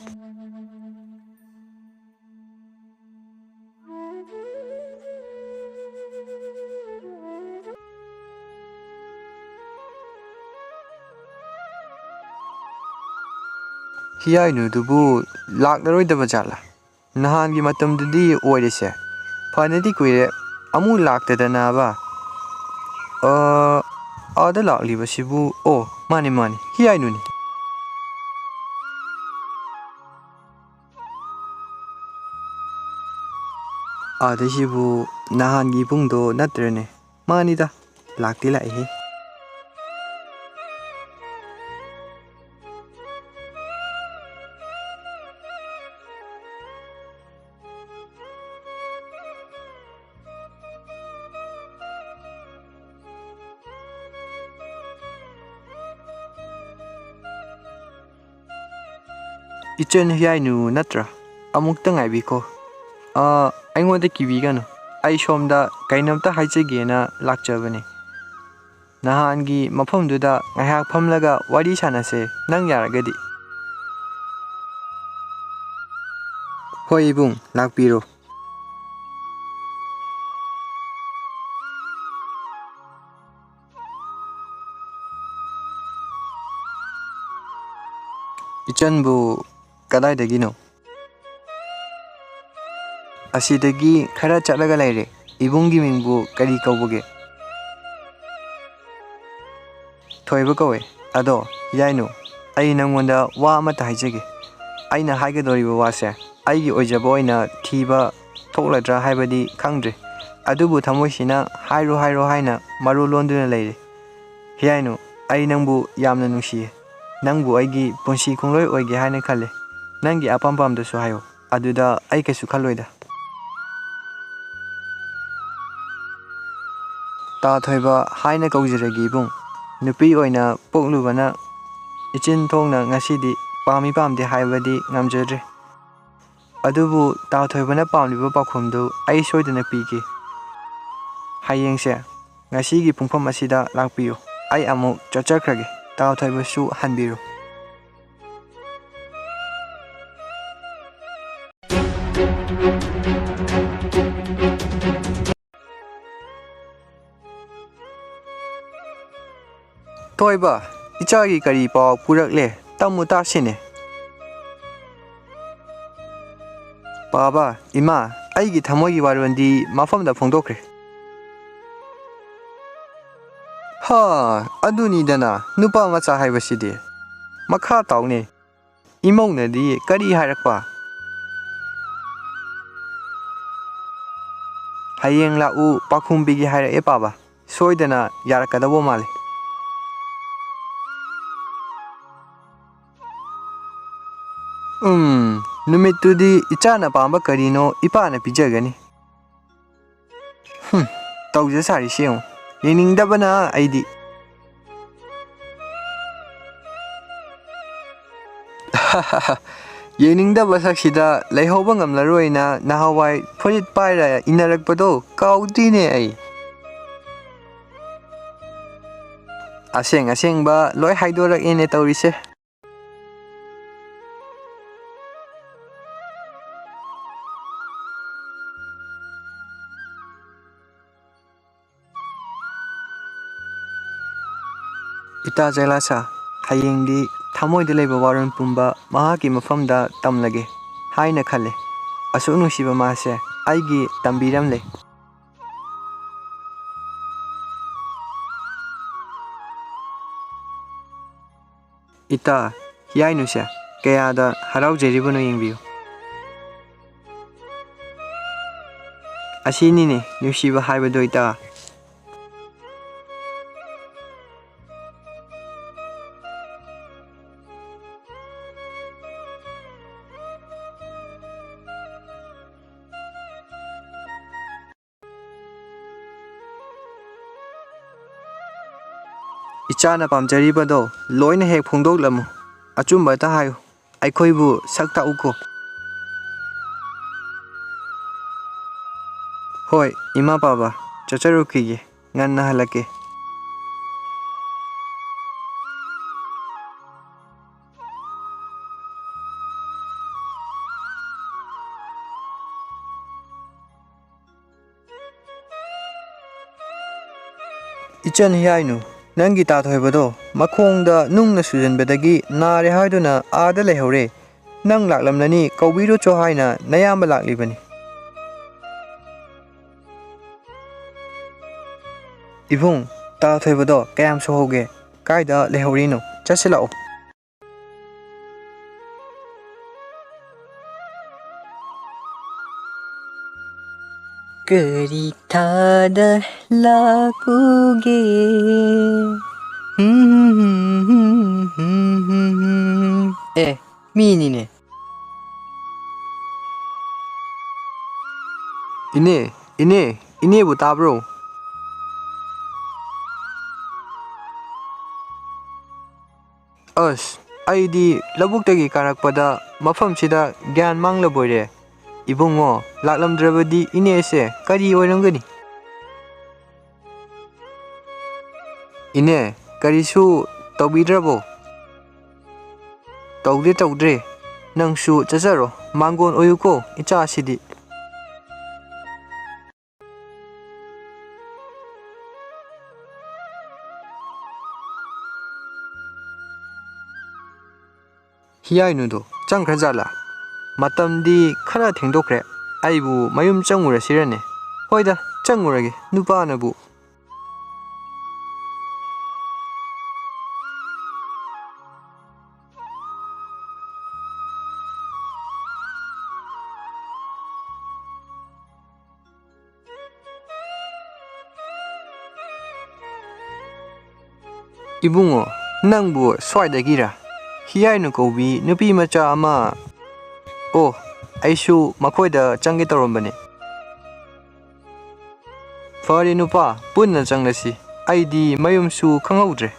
ꯍꯤꯌꯥꯏꯅꯨꯗꯨꯕꯨ ꯂꯥꯛꯂꯔꯣꯏꯗꯕ ꯖꯥꯠꯂꯥ? ꯅꯍꯥꯟꯒꯤ ꯃꯇꯝꯗꯨꯗꯤ ꯑꯣꯏꯔꯤꯁꯦ꯫ ꯐꯅꯗꯤ ꯀꯨꯏꯔꯦ ꯑꯃꯨꯛ ꯂꯥꯛꯇꯗꯅꯕ꯫ ꯑ, ꯑꯥꯗ ꯂꯥꯛꯂꯤꯕꯁꯤꯕꯨ, ꯑꯣ, ꯃꯥꯅꯤ, ꯃꯥꯅꯤ, ꯍꯤꯌꯥꯏꯅꯨꯅꯤ꯫ ꯑꯥꯗꯩꯁꯤꯕꯨ ꯅꯍꯥꯟꯒꯤ ꯏꯕꯨꯡꯗꯣ ꯅꯠꯇ꯭ꯔꯅꯦ? ꯃꯥꯅꯤꯗ, ꯂꯥꯛꯇꯤ ꯂꯥꯛꯏꯍꯦ꯫ ꯏꯆꯟ ꯍꯤꯌꯥꯏꯅꯨ ꯅꯠꯇ꯭ꯔꯥ? ꯑꯃꯨꯛꯇ ꯉꯥꯏꯕꯤꯈꯣ꯫ ꯑꯥ, ꯑꯩꯉꯣꯟꯗ ꯀꯤꯕꯤꯒꯅꯨ꯫ ꯑꯩ ꯁꯣꯝꯗ ꯀꯩꯅꯣꯝꯇ ꯍꯥꯏꯖꯒꯦꯅ ꯂꯥꯛꯆꯕꯅꯤ꯫ ꯅꯍꯥꯟꯒꯤ ꯃꯐꯝꯗꯨꯗ ꯉꯥꯏꯍꯥꯛ ꯐꯝꯂꯒ ꯋꯥꯔꯤ ꯁꯥꯟꯅꯁꯦ, ꯅꯪ ꯌꯥꯔꯒꯗꯤ꯫ ꯍꯣꯏ ꯏꯕꯨꯡ, ꯂꯥꯛꯄꯤꯔꯣ꯫ ꯏꯆꯟꯕꯨ ꯀꯗꯥꯏꯗꯒꯤꯅꯣ? ꯑꯁꯤꯗꯒꯤ ꯈꯔ ꯆꯠꯂꯒ ꯂꯩꯔꯦ꯫ ꯏꯕꯨꯡꯒꯤ ꯃꯤꯡꯕꯨ ꯀꯔꯤ ꯀꯧꯕꯒꯦ? ꯊꯣꯏꯕ ꯀꯧꯋꯦ꯫ ꯑꯗꯣ, ꯌꯥꯏꯅꯨ, ꯑꯩ ꯅꯪꯉꯣꯟꯗ ꯋꯥ ꯑꯃꯇ ꯍꯥꯏꯖꯒꯦ꯫ ꯑꯩꯅ ꯍꯥꯏꯒꯗꯧꯔꯤꯕ ꯋꯥꯁꯦ ꯑꯩꯒꯤ ꯑꯣꯏꯖꯕ ꯑꯣꯏꯅ ꯊꯤꯕ ꯊꯣꯛꯂꯗ꯭ꯔꯥ ꯍꯥꯏꯕꯗꯤ ꯈꯪꯗ꯭ꯔꯦ꯫ ꯑꯗꯨꯕꯨ ꯊꯃꯣꯏꯁꯤꯅ ꯍꯥꯏꯔꯣ ꯍꯥꯏꯔꯣ ꯍꯥꯏꯅ ꯃꯔꯨ ꯂꯣꯟꯗꯨꯅ ꯂꯩꯔꯦ꯫ ꯍꯤꯌꯥꯏꯅꯨ, ꯑꯩ ꯅꯪꯕꯨ ꯌꯥꯝꯅ ꯅꯨꯡꯁꯤꯌꯦ꯫ ꯅꯪꯕꯨ ꯑꯩꯒꯤ ꯄꯨꯟꯁꯤ ꯈꯣꯡꯂꯣꯏ ꯑꯣꯏꯒꯦ ꯍꯥꯏꯅ ꯈꯜꯂꯦ꯫ ꯅꯪꯒꯤ ꯑꯄꯥꯝ ꯄꯥꯝꯗꯁꯨ ꯍꯥꯏꯌꯨ꯫ ꯑꯗꯨꯗ ꯑꯩ ꯀꯩꯁꯨ ꯈꯜꯂꯣꯏꯗ꯫ ꯇꯥ ꯊꯣꯏꯕ ꯍꯥꯏꯅ ꯀꯧꯖꯔꯒꯦ ꯏꯕꯨꯡ꯫ ꯅꯨꯄꯤ ꯑꯣꯏꯅ ꯄꯣꯛꯂꯨꯕꯅ ꯏꯆꯤꯟ ꯊꯣꯡꯅ ꯉꯁꯤꯗꯤ ꯄꯥꯝꯃꯤ ꯄꯥꯝꯗꯦ ꯍꯥꯏꯕꯗꯤ ꯉꯝꯖꯗ꯭ꯔꯦ꯫ ꯑꯗꯨꯕꯨ ꯇꯥ ꯊꯣꯏꯕꯅ ꯄꯥꯝꯂꯤꯕ ꯄꯥꯎꯈꯨꯝꯗꯨ ꯑꯩ ꯁꯣꯏꯗꯅ ꯄꯤꯒꯦ꯫ ꯍꯌꯦꯡꯁꯦ ꯉꯁꯤꯒꯤ ꯄꯨꯡꯐꯝ ꯑꯁꯤꯗ ꯂꯥꯛꯄꯤꯌꯨ꯫ ꯑꯩ ꯑꯃꯨꯛ ꯆꯠꯆꯈ꯭ꯔꯒꯦ꯫ ꯇꯥ ꯊꯣꯏꯕꯁꯨ ꯍꯟꯕꯤꯔꯨ꯫ ꯊꯣꯏꯕ, ꯏꯆꯥꯒꯤ ꯀꯔꯤ ꯄꯥꯎ ꯄꯨꯔꯛꯂꯦ? ꯇꯝꯃꯨ ꯇꯥꯁꯤꯅꯦ꯫ ꯄꯥꯕ, ꯏꯃꯥ, ꯑꯩꯒꯤ ꯊꯃꯣꯏꯒꯤ ꯋꯥꯔꯣꯜꯗꯤ ꯃꯐꯝꯗ ꯐꯣꯡꯗꯣꯛꯈ꯭ꯔꯦ꯫ ꯍꯥ, ꯑꯗꯨꯅꯤꯗꯅ ꯅꯨꯄꯥ ꯃꯆꯥ ꯍꯥꯏꯕꯁꯤꯗꯤ꯫ ꯃꯈꯥ ꯇꯥꯎꯅꯦ꯫ ꯏꯃꯧꯅꯗꯤ ꯀꯔꯤ ꯍꯥꯏꯔꯛꯄ? ꯍꯌꯦꯡ ꯂꯥꯛꯎ, ꯄꯥꯈꯨꯝ ꯄꯤꯒꯦ ꯍꯥꯏꯔꯛꯑꯦ ꯄꯥꯕ꯫ ꯁꯣꯏꯗꯅ ꯌꯥꯔꯛꯀꯗꯧꯕ ꯃꯥꯜꯂꯤ꯫ ꯎꯝ, ꯅꯨꯃꯤꯠꯇꯨꯗꯤ ꯏꯆꯥꯅ ꯄꯥꯝꯕ ꯀꯔꯤꯅꯣ ꯏꯄꯥꯅ ꯄꯤꯖꯒꯅꯤ꯫ ꯍꯨꯝ, ꯇꯧꯖ ꯁꯥꯔꯤꯁꯤ ꯌꯦꯡꯉꯨ꯫ ꯌꯦꯡꯅꯤꯡꯗꯕꯅ ꯑꯩꯗꯤ꯫ ꯌꯦꯡꯅꯤꯡꯗꯕ ꯁꯛꯁꯤꯗ ꯂꯩꯍꯧꯕ ꯉꯝꯂꯔꯣꯏꯅ ꯅꯍꯥꯟꯋꯥꯏ ꯐꯨꯔꯤꯠ ꯄꯥꯏꯔ ꯏꯟꯅꯔꯛꯄꯗꯣ ꯀꯥꯎꯗ꯭ꯔꯤꯅꯦ ꯑꯩ꯫ ꯑꯁꯦꯡ ꯑꯁꯦꯡꯕ ꯂꯣꯏ ꯍꯥꯏꯗꯣꯔꯛꯑꯦꯅꯦ ꯇꯧꯔꯤꯁꯦ꯫ ꯏꯇꯥ ꯆꯩꯂꯥꯁꯥ, ꯍꯌꯦꯡꯗꯤ ꯊꯃꯣꯏꯗ ꯂꯩꯕ ꯋꯥꯔꯣꯜ ꯄꯨꯝꯕ ꯃꯍꯥꯛꯀꯤ ꯃꯐꯝꯗ ꯇꯝꯂꯒꯦ ꯍꯥꯏꯅ ꯈꯜꯂꯦ꯫ ꯑꯁꯨꯛ ꯅꯨꯡꯁꯤꯕ ꯃꯥꯁꯦ ꯑꯩꯒꯤ ꯇꯝꯕꯤꯔꯝꯂꯦ꯫ ꯏꯇꯥ, ꯍꯤꯌꯥꯏꯅꯨꯁꯦ ꯀꯌꯥꯗ ꯍꯔꯥꯎꯖꯔꯤꯕꯅꯣ ꯌꯦꯡꯕꯤꯌꯨ꯫ ꯑꯁꯤꯅꯤꯅꯦ ꯅꯨꯡꯁꯤꯕ ꯍꯥꯏꯕꯗꯣ, ꯏꯇꯥ꯫ ꯏꯆꯥꯅ ꯄꯥꯝꯖꯔꯤꯕꯗꯣ ꯂꯣꯏꯅ ꯍꯦꯛ ꯐꯣꯡꯗꯣꯛꯂꯝꯃꯨ꯫ ꯑꯆꯨꯝꯕꯇ ꯍꯥꯏꯌꯨ꯫ ꯑꯩꯈꯣꯏꯕꯨ ꯁꯛ ꯇꯥꯛꯎꯀꯣ꯫ ꯍꯣꯏ, ꯏꯃꯥ ꯄꯥꯕ, ꯆꯠꯆꯔꯨꯈꯤꯒꯦ꯫ ꯉꯟꯅ ꯍꯜꯂꯛꯀꯦ꯫ ꯏꯆꯟ ꯍꯤꯌꯥꯏꯅꯨ, ꯅꯪꯒꯤ ꯇꯥ ꯊꯣꯏꯕꯗꯣ ꯃꯈꯣꯡꯗ ꯅꯨꯡꯅ ꯁꯨꯖꯟꯕꯗꯒꯤ ꯅꯥꯔꯦ ꯍꯥꯏꯗꯨꯅ ꯑꯥꯗ ꯂꯩꯍꯧꯔꯦ꯫ ꯅꯪ ꯂꯥꯛꯂꯝꯂꯅꯤ, ꯀꯧꯕꯤꯔꯨꯆꯣ ꯍꯥꯏꯅ ꯅꯌꯥꯝꯕ ꯂꯥꯛꯂꯤꯕꯅꯤ꯫ ꯏꯕꯨꯡ, ꯇꯥ ꯊꯣꯏꯕꯗꯣ ꯀꯌꯥꯝ ꯁꯨꯍꯧꯒꯦ? ꯀꯥꯏꯗ ꯂꯩꯍꯧꯔꯤꯅꯣ? ꯆꯠꯁꯤ ꯂꯥꯛꯑꯣ꯫ ꯀꯔꯤ ꯊꯥꯗ ꯂꯥꯛꯎꯒꯦ? ꯑꯦ, ꯃꯤꯅꯤꯅꯦ꯫ ꯏꯅꯦ, ꯏꯅꯦ, ꯏꯅꯦꯕꯨ ꯇꯥꯕ꯭ꯔꯣ? ꯑꯁ, ꯑꯩꯗꯤ ꯂꯧꯕꯨꯛꯇꯒꯤ ꯀꯥꯔꯛꯄꯗ ꯃꯐꯝꯁꯤꯗ ꯒ꯭ꯌꯥꯟ ꯃꯥꯡꯂꯕꯣꯏꯔꯦ꯫ ꯏꯕꯨꯡꯉꯣ, ꯂꯥꯛꯂꯝꯗ꯭ꯔꯕꯗꯤ ꯏꯅꯦꯁꯦ ꯀꯔꯤ ꯑꯣꯏꯔꯝꯒꯅꯤ? ꯏꯅꯦ, ꯀꯔꯤꯁꯨ ꯇꯧꯕꯤꯗ꯭ꯔꯕꯣ? ꯇꯧꯗꯦ, ꯇꯧꯗ꯭ꯔꯦ꯫ ꯅꯪꯁꯨ ꯆꯠꯆꯔꯣ꯫ ꯃꯥꯡꯒꯣꯟ ꯑꯣꯏꯌꯨꯀꯣ, ꯏꯆꯥꯁꯤꯗꯤ꯫ ꯍꯤꯌꯥꯏꯅꯨꯗꯣ ꯆꯪꯈ꯭ꯔꯖꯥꯠꯂꯥ? ꯃꯇꯝꯗꯤ ꯈꯔ ꯊꯦꯡꯗꯣꯛꯈ꯭ꯔꯦ꯫ ꯑꯩꯕꯨ ꯃꯌꯨꯝ ꯆꯪꯉꯨꯔꯁꯤꯔꯅꯦ? ꯍꯣꯏꯗ, ꯆꯪꯉꯨꯔꯒꯦ, ꯅꯨꯄꯥꯅꯕꯨ꯫ ꯏꯕꯨꯡꯉꯣ, ꯅꯪꯕꯨ ꯁ꯭ꯋꯥꯏꯗꯒꯤꯔꯥ? ꯍꯤꯌꯥꯏꯅꯨ ꯀꯧꯕꯤ ꯅꯨꯄꯤ ꯃꯆꯥ ꯑꯃ꯫ ꯑꯣ, ꯑꯩꯁꯨ ꯃꯈꯣꯏꯗ ꯆꯪꯒꯦ ꯇꯧꯔꯝꯕꯅꯦ꯫ ꯐꯔꯦ ꯅꯨꯄꯥ, ꯄꯨꯟꯅ ꯆꯪꯂꯁꯤ꯫ ꯑꯩꯗꯤ ꯃꯌꯨꯝꯁꯨ ꯈꯪꯍꯧꯗ꯭ꯔꯦ꯫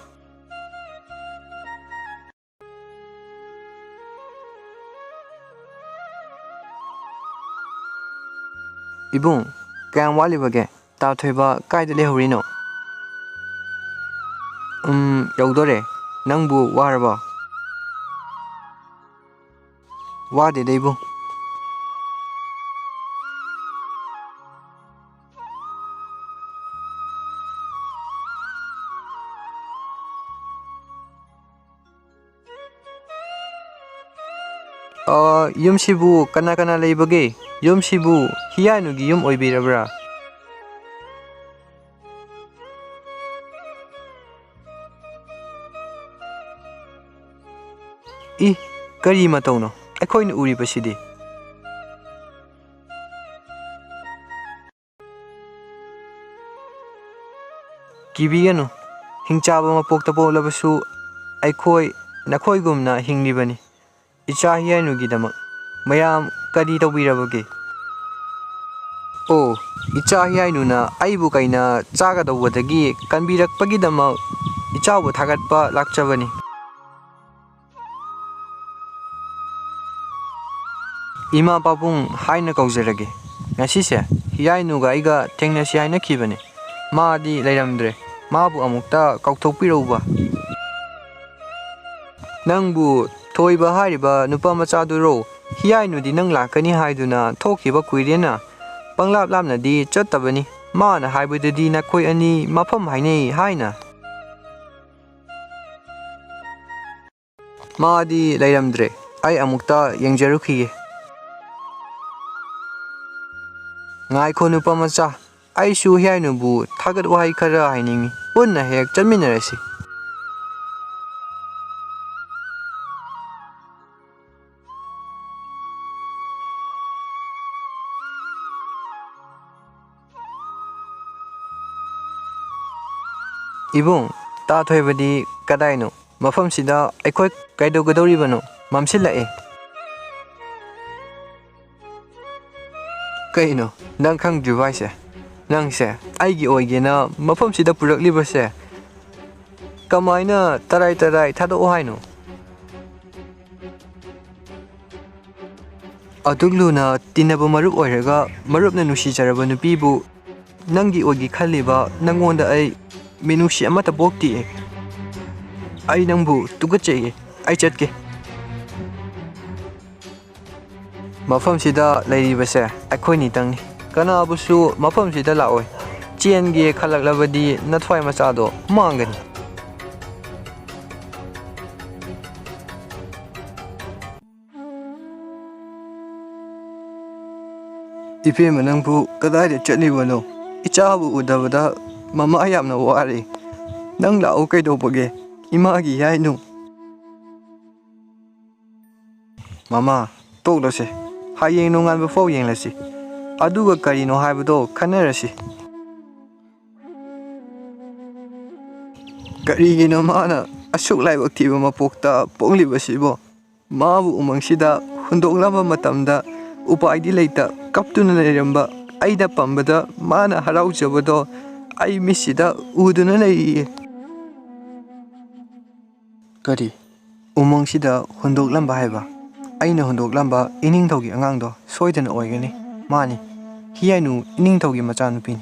ꯏꯕꯨꯡ, ꯀꯌꯥꯝ ꯋꯥꯠꯂꯤꯕꯒꯦ? ꯇꯥ ꯊꯣꯏꯕ ꯀꯥꯏꯗ ꯂꯩꯍꯧꯔꯤꯅꯣ? ꯎꯝ, ꯌꯧꯗꯣꯔꯦ꯫ ꯅꯪꯕꯨ ꯋꯥꯔꯕꯣ? ꯋꯥꯗꯦꯗ ꯏꯕꯨꯡ꯫ ꯑ, ꯌꯨꯝꯁꯤꯕꯨ ꯀꯅꯥ ꯀꯅꯥ ꯂꯩꯕꯒꯦ? ꯌꯨꯝꯁꯤꯕꯨ ꯍꯤꯌꯥꯏꯅꯨꯒꯤ ꯌꯨꯝ ꯑꯣꯏꯕꯤꯔꯕ꯭ꯔꯥ? ꯏ, ꯀꯔꯤ ꯃꯇꯧꯅꯣ ꯑꯩꯈꯣꯏꯅ ꯎꯔꯤꯕꯁꯤꯗꯤ? ꯀꯤꯕꯤꯒꯅꯨ, ꯍꯤꯡꯆꯥꯕ ꯃꯄꯣꯛꯇ ꯄꯣꯛꯂꯕꯁꯨ ꯑꯩꯈꯣꯏ ꯅꯈꯣꯏꯒꯨꯝꯅ ꯍꯤꯡꯂꯤꯕꯅꯤ꯫ ꯏꯆꯥ ꯍꯤꯌꯥꯏꯅꯨꯒꯤꯗꯃꯛ ꯃꯌꯥꯝ ꯀꯔꯤ ꯇꯧꯕꯤꯔꯕꯒꯦ? ꯑꯣ, ꯏꯆꯥ ꯍꯤꯌꯥꯏꯅꯨꯅ ꯑꯩꯕꯨ ꯀꯩꯅ ꯆꯥꯒꯗꯧꯕꯗꯒꯤ ꯀꯟꯕꯤꯔꯛꯄꯒꯤꯗꯃꯛ ꯏꯆꯥꯕꯨ ꯊꯥꯒꯠꯄ ꯂꯥꯛꯆꯕꯅꯤ꯫ ꯏꯃꯥ ꯄꯥꯕꯨꯡ ꯍꯥꯏꯅ ꯀꯧꯖꯔꯒꯦ꯫ ꯉꯁꯤꯁꯦ ꯍꯤꯌꯥꯏꯅꯨꯒ ꯑꯩꯒ ꯊꯦꯡꯅꯁꯤ ꯍꯥꯏꯅꯈꯤꯕꯅꯦ꯫ ꯃꯥꯗꯤ ꯂꯩꯔꯝꯗ꯭ꯔꯦ꯫ ꯃꯥꯕꯨ ꯑꯃꯨꯛꯇ ꯀꯧꯊꯣꯛꯄꯤꯔꯛꯎꯕ꯫ ꯅꯪꯕꯨ ꯊꯣꯏꯕ ꯍꯥꯏꯔꯤꯕ ꯅꯨꯄꯥ ꯃꯆꯥꯗꯨꯔꯣ? ꯍꯤꯌꯥꯏꯅꯨꯗꯤ ꯅꯪ ꯂꯥꯛꯀꯅꯤ ꯍꯥꯏꯗꯨꯅ ꯊꯣꯛꯈꯤꯕ ꯀꯨꯏꯔꯦꯅ꯫ ꯄꯪꯂꯥꯞ ꯂꯥꯞꯅꯗꯤ ꯆꯠꯇꯕꯅꯤ꯫ ꯃꯥꯅ ꯍꯥꯏꯕꯗꯗꯤ ꯅꯈꯣꯏ ꯑꯅꯤ ꯃꯐꯝ ꯍꯥꯏꯅꯩ ꯍꯥꯏꯅ꯫ ꯃꯥꯗꯤ ꯂꯩꯔꯝꯗ꯭ꯔꯦ꯫ ꯑꯩ ꯑꯃꯨꯛꯇ ꯌꯦꯡꯖꯔꯨꯈꯤꯒꯦ꯫ ꯉꯥꯏꯈꯣ ꯅꯨꯄꯥ ꯃꯆꯥ, ꯑꯩꯁꯨ ꯍꯤꯌꯥꯏꯅꯨꯕꯨ ꯊꯥꯒꯠ ꯋꯥꯍꯩ ꯈꯔ ꯍꯥꯏꯅꯤꯡꯏ꯫ ꯄꯨꯟꯅ ꯍꯦꯛ ꯆꯠꯃꯤꯟꯅꯔꯁꯤ꯫ ꯏꯕꯨꯡ, ꯇꯥꯊꯣꯏꯕꯗꯤ ꯀꯗꯥꯏꯅꯣ? ꯃꯐꯝꯁꯤꯗ ꯑꯩꯈꯣꯏ ꯀꯩꯗꯧꯒꯗꯧꯔꯤꯕꯅꯣ? ꯃꯝꯁꯤꯜꯂꯛꯑꯦ꯫ ꯀꯩꯅꯣ, ꯅꯪ ꯈꯪꯗ꯭ꯔꯤꯕ ꯍꯥꯏꯁꯦ? ꯅꯪꯁꯦ ꯑꯩꯒꯤ ꯑꯣꯏꯒꯦꯅ ꯃꯐꯝꯁꯤꯗ ꯄꯨꯔꯛꯂꯤꯕꯁꯦ ꯀꯃꯥꯏꯅ ꯇꯔꯥꯏ ꯇꯔꯥꯏ ꯊꯥꯗꯣꯛꯑꯣ ꯍꯥꯏꯅꯣ? ꯑꯗꯨꯛ ꯂꯨꯅ ꯇꯤꯟꯅꯕ ꯃꯔꯨꯞ ꯑꯣꯏꯔꯒ ꯃꯔꯨꯞꯅ ꯅꯨꯡꯁꯤꯖꯔꯕ ꯅꯨꯄꯤꯕꯨ ꯅꯪꯒꯤ ꯑꯣꯏꯒꯦ ꯈꯜꯂꯤꯕ ꯅꯪꯉꯣꯟꯗ ꯑꯩ ꯃꯤꯅꯨꯡꯁꯤ ꯑꯃꯠꯇ ꯄꯣꯛꯇꯤꯌꯦ꯫ ꯑꯩ ꯅꯪꯕꯨ ꯇꯨꯀꯠꯆꯩꯌꯦ꯫ ꯑꯩ ꯆꯠꯀꯦ꯫ ꯃꯐꯝꯁꯤꯗ ꯂꯩꯔꯤꯕꯁꯦ ꯑꯩꯈꯣꯏꯅꯤꯇꯪꯅꯤ꯫ ꯀꯅꯥꯕꯨꯁꯨ ꯃꯐꯝꯁꯤꯗ ꯂꯥꯛꯑꯣꯏ꯫ ꯆꯦꯟꯒꯦ ꯈꯜꯂꯛꯂꯕꯗꯤ ꯅꯊ꯭ꯋꯥꯏ ꯃꯆꯥꯗꯣ ꯃꯥꯡꯒꯅꯤ꯫ ꯏꯕꯦꯝꯃ, ꯅꯪꯕꯨ ꯀꯗꯥꯏꯗ ꯆꯠꯂꯤꯕꯅꯣ? ꯏꯆꯥꯕꯨ ꯎꯗꯕꯗ ꯃꯃꯥ ꯌꯥꯝꯅ ꯋꯥꯔꯦ꯫ ꯅꯪ ꯂꯥꯛꯎ ꯀꯩꯗꯧꯕꯒꯦ? ꯏꯃꯥꯒꯤ ꯍꯥꯏꯅꯨ꯫ ꯃꯃꯥ, ꯇꯣꯛꯂꯁꯦ꯫ ꯍꯌꯦꯡ ꯅꯣꯡꯉꯥꯟꯕ ꯐꯥꯎ ꯌꯦꯡꯂꯁꯤ꯫ ꯑꯗꯨꯒ ꯀꯔꯤꯅꯣ ꯍꯥꯏꯕꯗꯣ ꯈꯟꯅꯔꯁꯤ꯫ ꯀꯔꯤꯒꯤꯅꯣ ꯃꯥꯅ ꯑꯁꯨꯛ ꯂꯥꯏꯕꯛ ꯊꯤꯕ ꯃꯄꯣꯛꯇ ꯄꯣꯛꯂꯤꯕꯁꯤꯕꯣ? ꯃꯥꯕꯨ ꯎꯃꯪꯁꯤꯗ ꯍꯨꯟꯗꯣꯛꯂꯝꯕ ꯃꯇꯝꯗ ꯎꯄꯥꯏꯗꯤ ꯂꯩꯇ ꯀꯞꯇꯨꯅ ꯂꯩꯔꯝꯕ ꯑꯩꯅ ꯄꯝꯕꯗ ꯃꯥꯅ ꯍꯔꯥꯎꯖꯕꯗꯣ ꯑꯩ ꯃꯤꯠꯁꯤꯗ ꯎꯗꯨꯅ ꯂꯩꯔꯤꯌꯦ꯫ ꯀꯔꯤ? ꯎꯃꯪꯁꯤꯗ ꯍꯨꯟꯗꯣꯛꯂꯝꯕ ꯍꯥꯏꯕ? ꯑꯩꯅ ꯍꯨꯟꯗꯣꯛꯂꯝꯕ ꯏꯅꯤꯡꯊꯧꯒꯤ ꯑꯉꯥꯡꯗꯣ ꯁꯣꯏꯗꯅ ꯑꯣꯏꯒꯅꯤ꯫ ꯃꯥꯅꯤ, ꯍꯤꯌꯥꯏꯅꯨ ꯏꯅꯤꯡꯊꯧꯒꯤ ꯃꯆꯥꯅꯨꯄꯤꯅꯤ꯫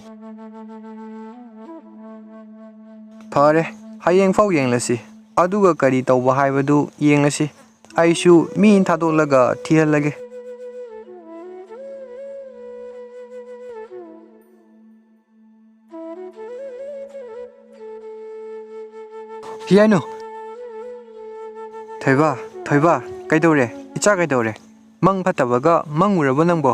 ꯐꯔꯦ, ꯍꯌꯦꯡ ꯐꯥꯎ ꯌꯦꯡꯂꯁꯤ꯫ ꯑꯗꯨꯒ ꯀꯔꯤ ꯇꯧꯕ ꯍꯥꯏꯕꯗꯨ ꯌꯦꯡꯂꯁꯤ꯫ ꯑꯩꯁꯨ ꯃꯤ ꯊꯥꯗꯣꯛꯂꯒ ꯊꯤꯍꯜꯂꯒꯦ꯫ ꯍꯤꯌꯥꯏꯅꯨ! ꯊꯣꯏꯕ, ꯊꯣꯏꯕ, ꯀꯩꯗꯧꯔꯦ? ꯏꯆꯥ ꯀꯩꯗꯧꯔꯦ? ꯃꯪ ꯐꯠꯇꯕꯒ ꯃꯪꯉꯨꯔꯕꯣ ꯅꯪꯕꯣ?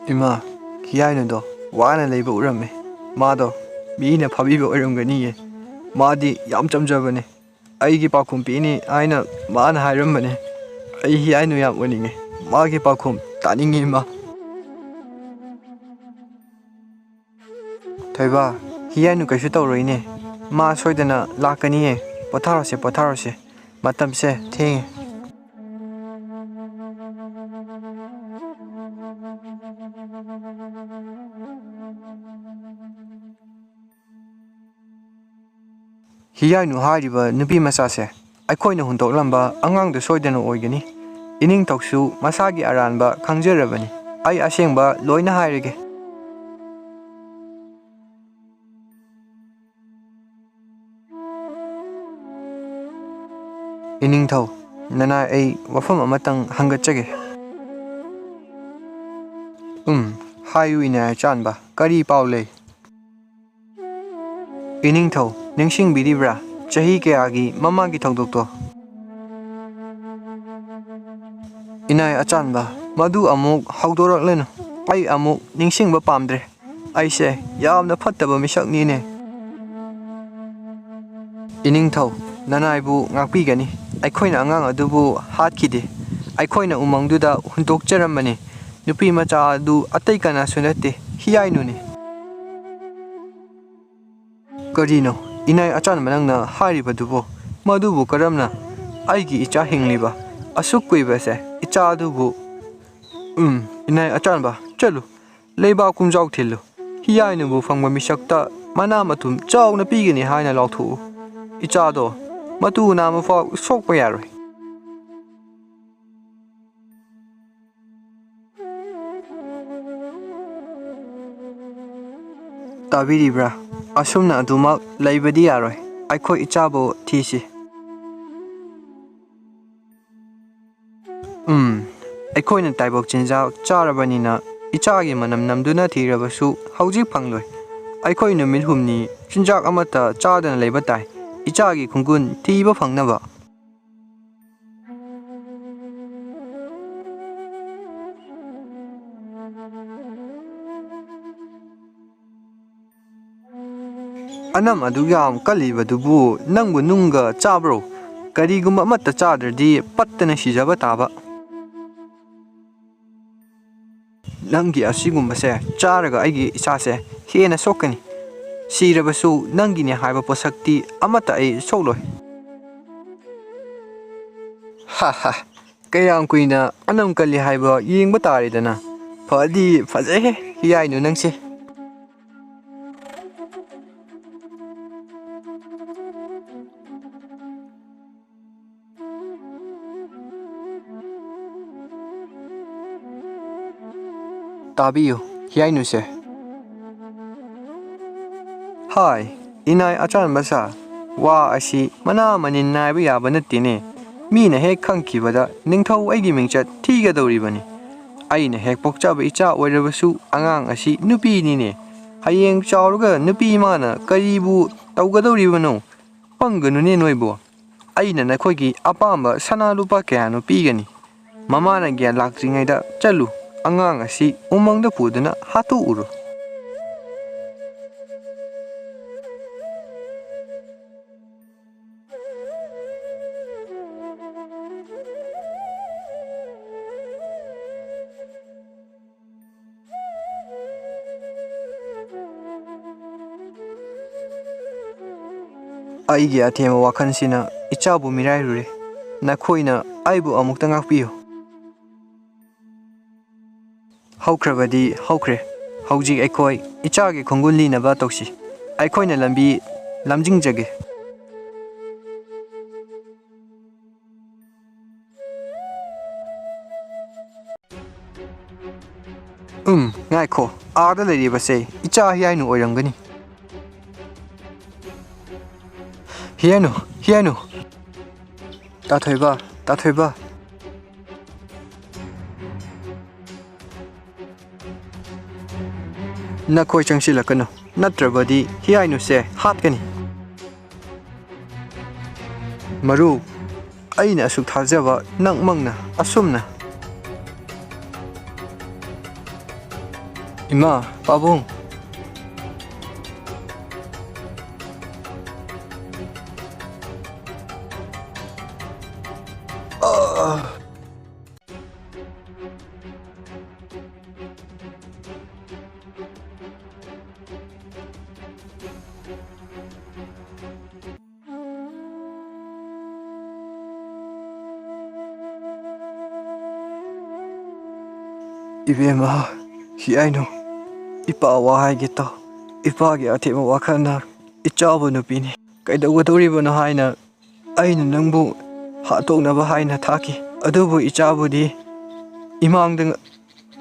ꯏꯃꯥ, ꯍꯤꯌꯥꯏꯅꯨꯗꯣ ꯋꯥꯅ ꯂꯩꯕ ꯎꯔꯝꯃꯦ꯫ ꯃꯥꯗꯣ ꯃꯤꯅ ꯐꯥꯕꯤꯕ ꯑꯣꯏꯔꯝꯒꯅꯤꯌꯦ꯫ ꯃꯥꯗꯤ ꯌꯥꯝ ꯆꯝꯖꯕꯅꯦ꯫ ꯑꯩꯒꯤ ꯄꯥꯎꯈꯨꯝ ꯄꯤꯅꯤ ꯍꯥꯏꯅ ꯃꯥꯅ ꯍꯥꯏꯔꯝꯕꯅꯦ꯫ ꯑꯩ ꯍꯤꯌꯥꯏꯅꯨ ꯌꯥꯝ ꯑꯣꯏꯅꯤꯡꯉꯦ꯫ ꯃꯥꯒꯤ ꯄꯥꯎꯈꯨꯝ ꯇꯥꯅꯤꯡꯉꯦ, ꯏꯃꯥ꯫ ꯊꯣꯏꯕ, ꯍꯤꯌꯥꯏꯅꯨ ꯀꯩꯁꯨ ꯇꯧꯔꯣꯏꯅꯦ꯫ ꯃꯥ ꯁꯣꯏꯗꯅ ꯂꯥꯛꯀꯅꯤꯌꯦ꯫ ꯄꯣꯊꯥꯔꯣꯁꯦ, ꯄꯣꯊꯥꯔꯣꯁꯦ꯫ ꯃꯇꯝꯁꯦ ꯊꯦꯡꯉꯦ꯫ ꯍꯤꯌꯥꯏꯅꯨ ꯍꯥꯏꯔꯤꯕ ꯅꯨꯄꯤ ꯃꯆꯥꯁꯦ ꯑꯩꯈꯣꯏꯅ ꯍꯨꯟꯗꯣꯛꯂꯝꯕ ꯑꯉꯥꯡꯗꯨ ꯁꯣꯏꯗꯅ ꯑꯣꯏꯒꯅꯤ꯫ ꯏꯅꯤꯡꯊꯧꯁꯨ ꯃꯁꯥꯒꯤ ꯑꯔꯥꯟꯕ ꯈꯪꯖꯔꯕꯅꯤ꯫ ꯑꯩ ꯑꯁꯦꯡꯕ ꯂꯣꯏꯅ ꯍꯥꯏꯔꯒꯦ꯫ ꯏꯅꯤꯡꯊꯧ, ꯅꯅꯥꯏ, ꯑꯩ ꯋꯥꯐꯝ ꯑꯃꯇꯪ ꯍꯪꯒꯠꯆꯒꯦ꯫ ꯎꯝ, ꯍꯥꯏꯌꯨ ꯏꯅꯥꯏ ꯑꯆꯥꯟꯕ, ꯀꯔꯤ ꯄꯥꯎ ꯂꯩ? ꯏꯅꯤꯡꯊꯧ, ꯅꯤꯡꯁꯤꯡꯕꯤꯔꯤꯕ꯭ꯔꯥ ꯆꯍꯤ ꯀꯌꯥꯒꯤ ꯃꯃꯥꯡꯒꯤ ꯊꯧꯗꯣꯛꯇꯣ? ꯏꯅꯥꯏ ꯑꯆꯥꯟꯕ, ꯃꯗꯨ ꯑꯃꯨꯛ ꯍꯧꯗꯣꯔꯛꯂꯅꯨ꯫ ꯑꯩ ꯑꯃꯨꯛ ꯅꯤꯡꯁꯤꯡꯕ ꯄꯥꯝꯗ꯭ꯔꯦ꯫ ꯑꯩꯁꯦ ꯌꯥꯝꯅ ꯐꯠꯇꯕ ꯃꯤꯁꯛꯅꯤꯅꯦ꯫ ꯏꯅꯤꯡꯊꯧ, ꯅꯅꯥꯏꯕꯨ ꯉꯥꯛꯄꯤꯒꯅꯤ꯫ ꯑꯩꯈꯣꯏꯅ ꯑꯉꯥꯡ ꯑꯗꯨꯕꯨ ꯍꯥꯠꯈꯤꯗꯦ꯫ ꯑꯩꯈꯣꯏꯅ ꯎꯃꯪꯗꯨꯗ ꯍꯨꯟꯗꯣꯛꯆꯔꯝꯕꯅꯤ꯫ ꯅꯨꯄꯤ ꯃꯆꯥ ꯑꯗꯨ ꯑꯇꯩ ꯀꯅꯥꯁꯨ ꯅꯠꯇꯦ, ꯍꯤꯌꯥꯏꯅꯨꯅꯤ꯫ ꯀꯔꯤꯅꯣ ꯏꯅꯥꯏ ꯑꯆꯥꯟꯕ ꯅꯪꯅ ꯍꯥꯏꯔꯤꯕꯗꯨꯕꯨ? ꯃꯗꯨꯕꯨ ꯀꯔꯝꯅ ꯑꯩꯒꯤ ꯏꯆꯥ ꯍꯤꯡꯂꯤꯕ? ꯑꯁꯨꯛ ꯀꯨꯏꯕꯁꯦ ꯏꯆꯥ ꯑꯗꯨꯕꯨ꯫ ꯎꯝ, ꯏꯅꯥꯏ ꯑꯆꯥꯟꯕ, ꯆꯠꯂꯨ, ꯂꯩꯕꯥꯛ ꯀꯨꯝꯖꯥꯎ ꯊꯤꯜꯂꯨ꯫ ꯍꯤꯌꯥꯏꯅꯨꯕꯨ ꯐꯪꯕ ꯃꯤꯁꯛꯇ ꯃꯅꯥ ꯃꯊꯨꯝ ꯆꯥꯎꯅ ꯄꯤꯒꯅꯤ ꯍꯥꯏꯅ ꯂꯥꯎꯊꯣꯛꯎ꯫ ꯏꯆꯥꯗꯣ ꯃꯇꯨ ꯅꯥꯝꯃꯐꯥꯎ ꯁꯣꯛꯄ ꯌꯥꯔꯣꯏ꯫ ꯇꯥꯕꯤꯔꯤꯕ꯭ꯔꯥ? ꯑꯁꯨꯝꯅ ꯑꯗꯨꯃꯛ ꯂꯩꯕꯗꯤ ꯌꯥꯔꯣꯏ꯫ ꯑꯩꯈꯣꯏ ꯏꯆꯥꯕꯨ ꯊꯤꯁꯤ꯫ ꯎꯝ, ꯑꯩꯈꯣꯏꯅ ꯇꯥꯏꯕꯛ ꯆꯤꯟꯖꯥꯛ ꯆꯥꯔꯕꯅꯤꯅ ꯏꯆꯥꯒꯤ ꯃꯅꯝ ꯅꯝꯗꯨꯅ ꯊꯤꯔꯕꯁꯨ ꯍꯧꯖꯤꯛ ꯐꯪꯂꯣꯏ꯫ ꯑꯩꯈꯣꯏ ꯅꯨꯃꯤꯠ ꯍꯨꯝꯅꯤ ꯆꯤꯟꯖꯥꯛ ꯑꯃꯠꯇ ꯆꯥꯗꯅ ꯂꯩꯕ ꯇꯥꯏ, ꯏꯆꯥꯒꯤ ꯈꯣꯡꯒꯨꯟ ꯊꯤꯕ ꯐꯪꯅꯕ꯫ ꯑꯅꯝ ꯑꯗꯨꯛ ꯌꯥꯝ ꯀꯜꯂꯤꯕꯗꯨꯕꯨ ꯅꯪꯕꯨ ꯅꯨꯡꯒ ꯆꯥꯕ꯭ꯔꯣ? ꯀꯔꯤꯒꯨꯝꯕ ꯑꯃꯠꯇ ꯆꯥꯗ꯭ꯔꯗꯤ ꯄꯠꯇꯅ ꯁꯤꯖꯕ ꯇꯥꯕ꯫ ꯅꯪꯒꯤ ꯑꯁꯤꯒꯨꯝꯕꯁꯦ ꯆꯥꯔꯒ ꯑꯩꯒꯤ ꯏꯆꯥꯁꯦ ꯇꯦꯟꯅ ꯁꯣꯛꯀꯅꯤ꯫ ꯁꯤꯔꯕꯁꯨ ꯅꯪꯒꯤꯅꯦ ꯍꯥꯏꯕ ꯄꯣꯠꯁꯛꯇꯤ ꯑꯃꯠꯇ ꯑꯩ ꯁꯣꯛꯂꯣꯏ꯫ ꯍꯥ ꯍꯥ, ꯀꯌꯥꯝ ꯀꯨꯏꯅ ꯑꯅꯝ ꯀꯜꯂꯤ ꯍꯥꯏꯕ ꯌꯦꯡꯕ ꯇꯥꯔꯦꯗꯅ꯫ ꯐꯗꯤ ꯐꯖꯩꯍꯦ, ꯍꯤꯌꯥꯏꯅꯨ ꯅꯪꯁꯦ꯫ ꯇꯥꯕꯤꯌꯨ, ꯍꯤꯌꯥꯏꯅꯨꯁꯦ꯫ ꯍꯥꯏ, ꯏꯅꯥꯏ ꯑꯆꯥꯟꯕ ꯁꯥ, ꯋꯥ ꯑꯁꯤ ꯃꯅꯥ ꯃꯅꯤꯟ ꯅꯥꯏꯕ ꯌꯥꯕ ꯅꯠꯇꯦꯅꯦ꯫ ꯃꯤꯅ ꯍꯦꯛ ꯈꯪꯈꯤꯕꯗ ꯅꯤꯡꯊꯧ ꯑꯩꯒꯤ ꯃꯤꯡꯆꯠ ꯊꯤꯒꯗꯧꯔꯤꯕꯅꯤ꯫ ꯑꯩꯅ ꯍꯦꯛ ꯄꯣꯛꯆꯕ ꯏꯆꯥ ꯑꯣꯏꯔꯕꯁꯨ ꯑꯉꯥꯡ ꯑꯁꯤ ꯅꯨꯄꯤꯅꯤꯅꯦ꯫ ꯍꯌꯦꯡ ꯆꯥꯎꯔꯒ ꯅꯨꯄꯤ ꯏꯃꯥꯅ ꯀꯔꯤꯕꯨ ꯇꯧꯒꯗꯧꯔꯤꯕꯅꯣ? ꯄꯪꯒꯅꯨꯅꯦ ꯅꯣꯏꯕꯨ꯫ ꯑꯩꯅ ꯅꯈꯣꯏꯒꯤ ꯑꯄꯥꯝꯕ ꯁꯅꯥ ꯂꯨꯄꯥ ꯀꯌꯥꯅꯣ ꯄꯤꯒꯅꯤ꯫ ꯃꯃꯥꯅ ꯒ꯭ꯌꯥꯟ ꯂꯥꯛꯇ꯭ꯔꯤꯉꯩꯗ ꯆꯠꯂꯨ, ꯑꯉꯥꯡ ꯑꯁꯤ ꯎꯃꯪꯗ ꯄꯨꯗꯨꯅ ꯍꯥꯠꯇꯣꯛꯎꯔꯣ꯫ ꯑꯩꯒꯤ ꯑꯊꯦꯝꯕ ꯋꯥꯈꯜꯁꯤꯅ ꯏꯆꯥꯕꯨ ꯃꯤꯔꯥꯏꯔꯨꯔꯦ꯫ ꯅꯈꯣꯏꯅ ꯑꯩꯕꯨ ꯑꯃꯨꯛꯇ ꯉꯥꯛꯄꯤꯌꯨ꯫ ꯍꯧꯈ꯭ꯔꯕꯗꯤ ꯍꯧꯈ꯭ꯔꯦ꯫ ꯍꯧꯖꯤꯛ ꯑꯩꯈꯣꯏ ꯏꯆꯥꯒꯤ ꯈꯣꯡꯒꯨꯜ ꯂꯤꯅꯕ ꯇꯧꯁꯤ꯫ ꯑꯩꯈꯣꯏꯅ ꯂꯝꯕꯤ ꯂꯝꯖꯤꯡꯖꯒꯦ꯫ ꯎꯝ, ꯉꯥꯏꯈꯣ꯫ ꯑꯥꯗ ꯂꯩꯔꯤꯕꯁꯦ ꯏꯆꯥ ꯍꯤꯌꯥꯏꯅꯨ ꯑꯣꯏꯔꯝꯒꯅꯤ꯫ ꯍꯤꯌꯥꯏꯅꯨ, ꯍꯤꯌꯥꯏꯅꯨ꯫ ꯇꯥꯊꯣꯏꯕ, ꯇꯥꯊꯣꯏꯕ꯫ ꯅꯈꯣꯏ ꯆꯪꯁꯤꯜꯂꯛꯀꯅꯨ, ꯅꯠꯇ꯭ꯔꯕꯗꯤ ꯍꯤꯌꯥꯏꯅꯨꯁꯦ ꯍꯥꯠꯀꯅꯤ꯫ ꯃꯔꯨꯞ, ꯑꯩꯅ ꯑꯁꯨꯛ ꯊꯥꯖꯕ ꯅꯪꯃꯛꯅ ꯑꯁꯨꯝꯅ꯫ ꯏꯃꯥ, ꯄꯥꯕꯨꯡ꯫ ꯑꯥ꯫ ꯏꯕꯦꯝꯃ, ꯍꯤꯌꯥꯏꯅꯨ, ꯏꯄꯥ ꯋꯥ ꯍꯥꯏꯒꯦ ꯇꯥꯎ꯫ ꯏꯄꯥꯒꯤ ꯑꯊꯦꯝꯕ ꯋꯥꯈꯜꯅ ꯏꯆꯥꯕꯨ ꯅꯨꯄꯤꯅꯤ꯫ ꯀꯩꯗꯧꯒꯗꯧꯔꯤꯕꯅꯣ ꯍꯥꯏꯅ ꯑꯩꯅ ꯅꯪꯕꯨ ꯍꯥꯠꯇꯣꯛꯅꯕ ꯍꯥꯏꯅ ꯊꯥꯈꯤ꯫ ꯑꯗꯨꯕꯨ ꯏꯆꯥꯕꯨꯗꯤ ꯏꯃꯥꯡꯗ ꯉ-,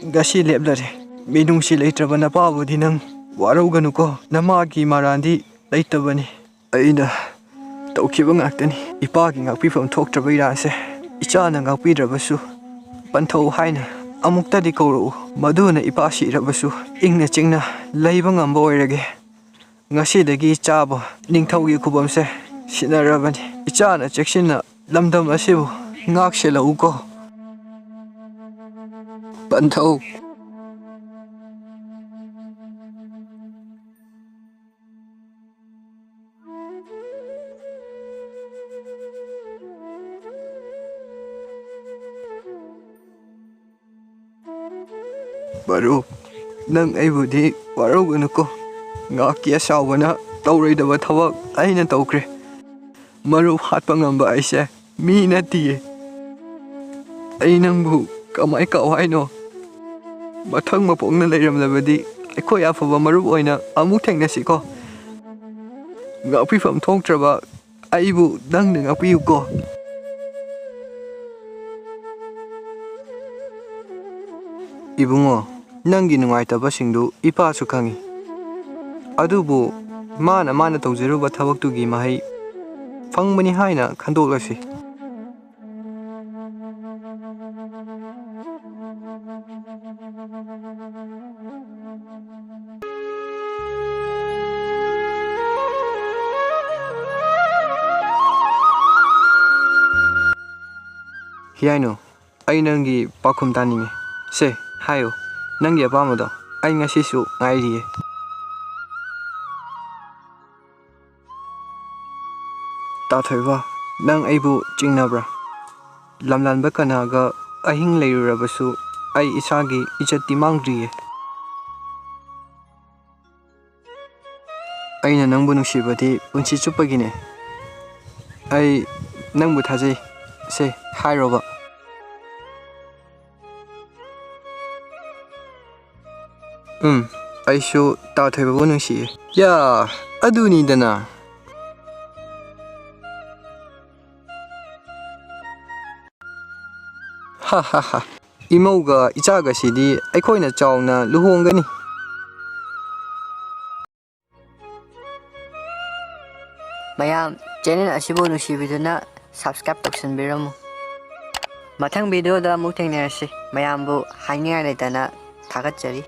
ꯉꯁꯤ ꯂꯦꯞꯂꯔꯦ꯫ ꯃꯤꯅꯨꯡꯁꯤ ꯂꯩꯇ꯭ꯔꯕ ꯅꯄꯥꯕꯨꯗꯤ ꯅꯪ ꯋꯥꯔꯧꯒꯅꯨꯀꯣ꯫ ꯅꯃꯥꯒꯤ ꯃꯔꯥꯟꯗꯤ ꯂꯩꯇꯕꯅꯤ꯫ ꯑꯩꯅ ꯇꯧꯈꯤꯕ ꯉꯥꯛꯇꯅꯤ꯫ ꯏꯄꯥꯒꯤ ꯉꯥꯛꯄꯤꯐꯝ ꯊꯣꯛꯇ꯭ꯔꯕ ꯏꯔꯥꯟꯁꯦ ꯏꯆꯥꯅ ꯉꯥꯛꯄꯤꯗ꯭ꯔꯕꯁꯨ, ꯄꯟꯊꯧ ꯍꯥꯏꯅ ꯑꯃꯨꯛꯇꯗꯤ ꯀꯧꯔꯛꯎ꯫ ꯃꯗꯨꯅ ꯏꯄꯥ ꯁꯤꯔꯕꯁꯨ ꯏꯪꯅ ꯆꯤꯡꯅ ꯂꯩꯕ ꯉꯝꯕ ꯑꯣꯏꯔꯒꯦ꯫ ꯉꯁꯤꯗꯒꯤ ꯏꯆꯥꯕꯨ ꯅꯤꯡꯊꯧꯒꯤ ꯈꯨꯕꯝꯁꯦ ꯁꯤꯟꯅꯔꯕꯅꯤ꯫ ꯏꯆꯥꯅ ꯆꯦꯛꯁꯤꯟꯅ ꯂꯝꯗꯝ ꯑꯁꯤꯕꯨ ꯉꯥꯛ ꯁꯦꯜꯂꯛꯎꯀꯣ꯫ ꯄꯟꯊꯧ꯫ ꯃꯔꯨꯞ, ꯅꯪ ꯑꯩꯕꯨꯗꯤ ꯋꯥꯔꯧꯒꯅꯨꯀꯣ꯫ ꯉꯥꯛꯀꯤ ꯑꯁꯥꯎꯕꯅ ꯇꯧꯔꯣꯏꯗꯕ ꯊꯕꯛ ꯑꯩꯅ ꯇꯧꯈ꯭ꯔꯦ꯫ ꯃꯔꯨꯞ ꯍꯥꯠꯄ ꯉꯝꯕ ꯑꯩꯁꯦ ꯃꯤ ꯅꯠꯇꯤꯌꯦ꯫ ꯑꯩ ꯅꯪꯕꯨ ꯀꯃꯥꯏ ꯀꯥꯎ ꯍꯥꯏꯅꯣ? ꯃꯊꯪ ꯃꯄꯣꯛꯅ ꯂꯩꯔꯝꯂꯕꯗꯤ ꯑꯩꯈꯣꯏ ꯑꯐꯕ ꯃꯔꯨꯞ ꯑꯣꯏꯅ ꯑꯃꯨꯛ ꯊꯦꯡꯅꯁꯤꯀꯣ꯫ ꯉꯥꯛꯄꯤꯐꯝ ꯊꯣꯛꯇ꯭ꯔꯕ ꯑꯩꯕꯨ ꯅꯪꯅ ꯉꯥꯛꯄꯤꯌꯨꯀꯣ꯫ ꯏꯕꯨꯡꯉꯣ, ꯅꯪꯒꯤ ꯅꯨꯡꯉꯥꯏꯇꯕꯁꯤꯡꯗꯨ ꯏꯄꯥꯁꯨ ꯈꯪꯏ꯫ ꯑꯗꯨꯕꯨ ꯃꯥꯅ ꯃꯥꯅ ꯇꯧꯖꯔꯨꯕ ꯊꯕꯛꯇꯨꯒꯤ ꯃꯍꯩ ꯐꯪꯕꯅꯤ ꯍꯥꯏꯅ ꯈꯟꯗꯣꯛꯂꯁꯤ꯫ ꯍꯤꯌꯥꯏꯅꯨ, ꯑꯩ ꯅꯪꯒꯤ ꯄꯥꯎꯈꯨꯝ ꯇꯥꯅꯤꯡꯉꯤ꯫ ꯁꯦ, ꯍꯥꯏꯌꯨ, ꯅꯪꯒꯤ ꯑꯄꯥꯝꯕꯗꯣ꯫ ꯑꯩ ꯉꯁꯤꯁꯨ ꯉꯥꯏꯔꯤꯌꯦ꯫ ꯇꯥꯊꯣꯏꯕ, ꯅꯪ ꯑꯩꯕꯨ ꯆꯤꯡꯅꯕ꯭ꯔꯥ? ꯂꯝꯂꯥꯟꯕ ꯀꯅꯥꯒ ꯑꯍꯤꯡ ꯂꯩꯔꯨꯔꯕꯁꯨ ꯑꯩ ꯏꯁꯥꯒꯤ ꯏꯖꯠꯇꯤ ꯃꯥꯡꯗ꯭ꯔꯤꯌꯦ꯫ ꯑꯩꯅ ꯅꯪꯕꯨ ꯅꯨꯡꯁꯤꯕꯗꯤ ꯄꯨꯟꯁꯤ ꯆꯨꯞꯄꯒꯤꯅꯦ꯫ ꯑꯩ ꯅꯪꯕꯨ ꯊꯥꯖꯩ꯫ ꯁꯦ, ꯍꯥꯏꯔꯣꯕ꯫ ꯎꯝ, ꯑꯩꯁꯨ ꯇꯥ ꯊꯣꯏꯕꯕꯨ ꯅꯨꯡꯁꯤꯌꯦ꯫ ꯌꯥ, ꯑꯗꯨꯅꯤꯗꯅ꯫ ꯍꯥ ꯍꯥ ꯍꯥ꯫ ꯏꯃꯧꯒ ꯏꯆꯥꯒꯁꯤꯗꯤ ꯑꯩꯈꯣꯏꯅ ꯆꯥꯎꯅ ꯂꯨꯍꯣꯡꯒꯅꯤ꯫ ꯃꯌꯥꯝ, ꯆꯦꯅꯦꯜ ꯑꯁꯤꯕꯨ ꯅꯨꯡꯁꯤꯕꯤꯗꯨꯅ ꯁꯕꯁꯀ꯭ꯔꯥꯏꯕ ꯇꯧꯁꯤꯟꯕꯤꯔꯝꯃꯨ꯫ ꯃꯊꯪ ꯚꯤꯗꯤꯑꯣꯗ ꯑꯃꯨꯛ ꯊꯦꯡꯅꯔꯁꯤ꯫ ꯃꯌꯥꯝꯕꯨ ꯍꯥꯏꯅꯤꯡꯉꯥꯏ ꯂꯩꯇꯅ ꯊꯥꯒꯠꯆꯔꯤ꯫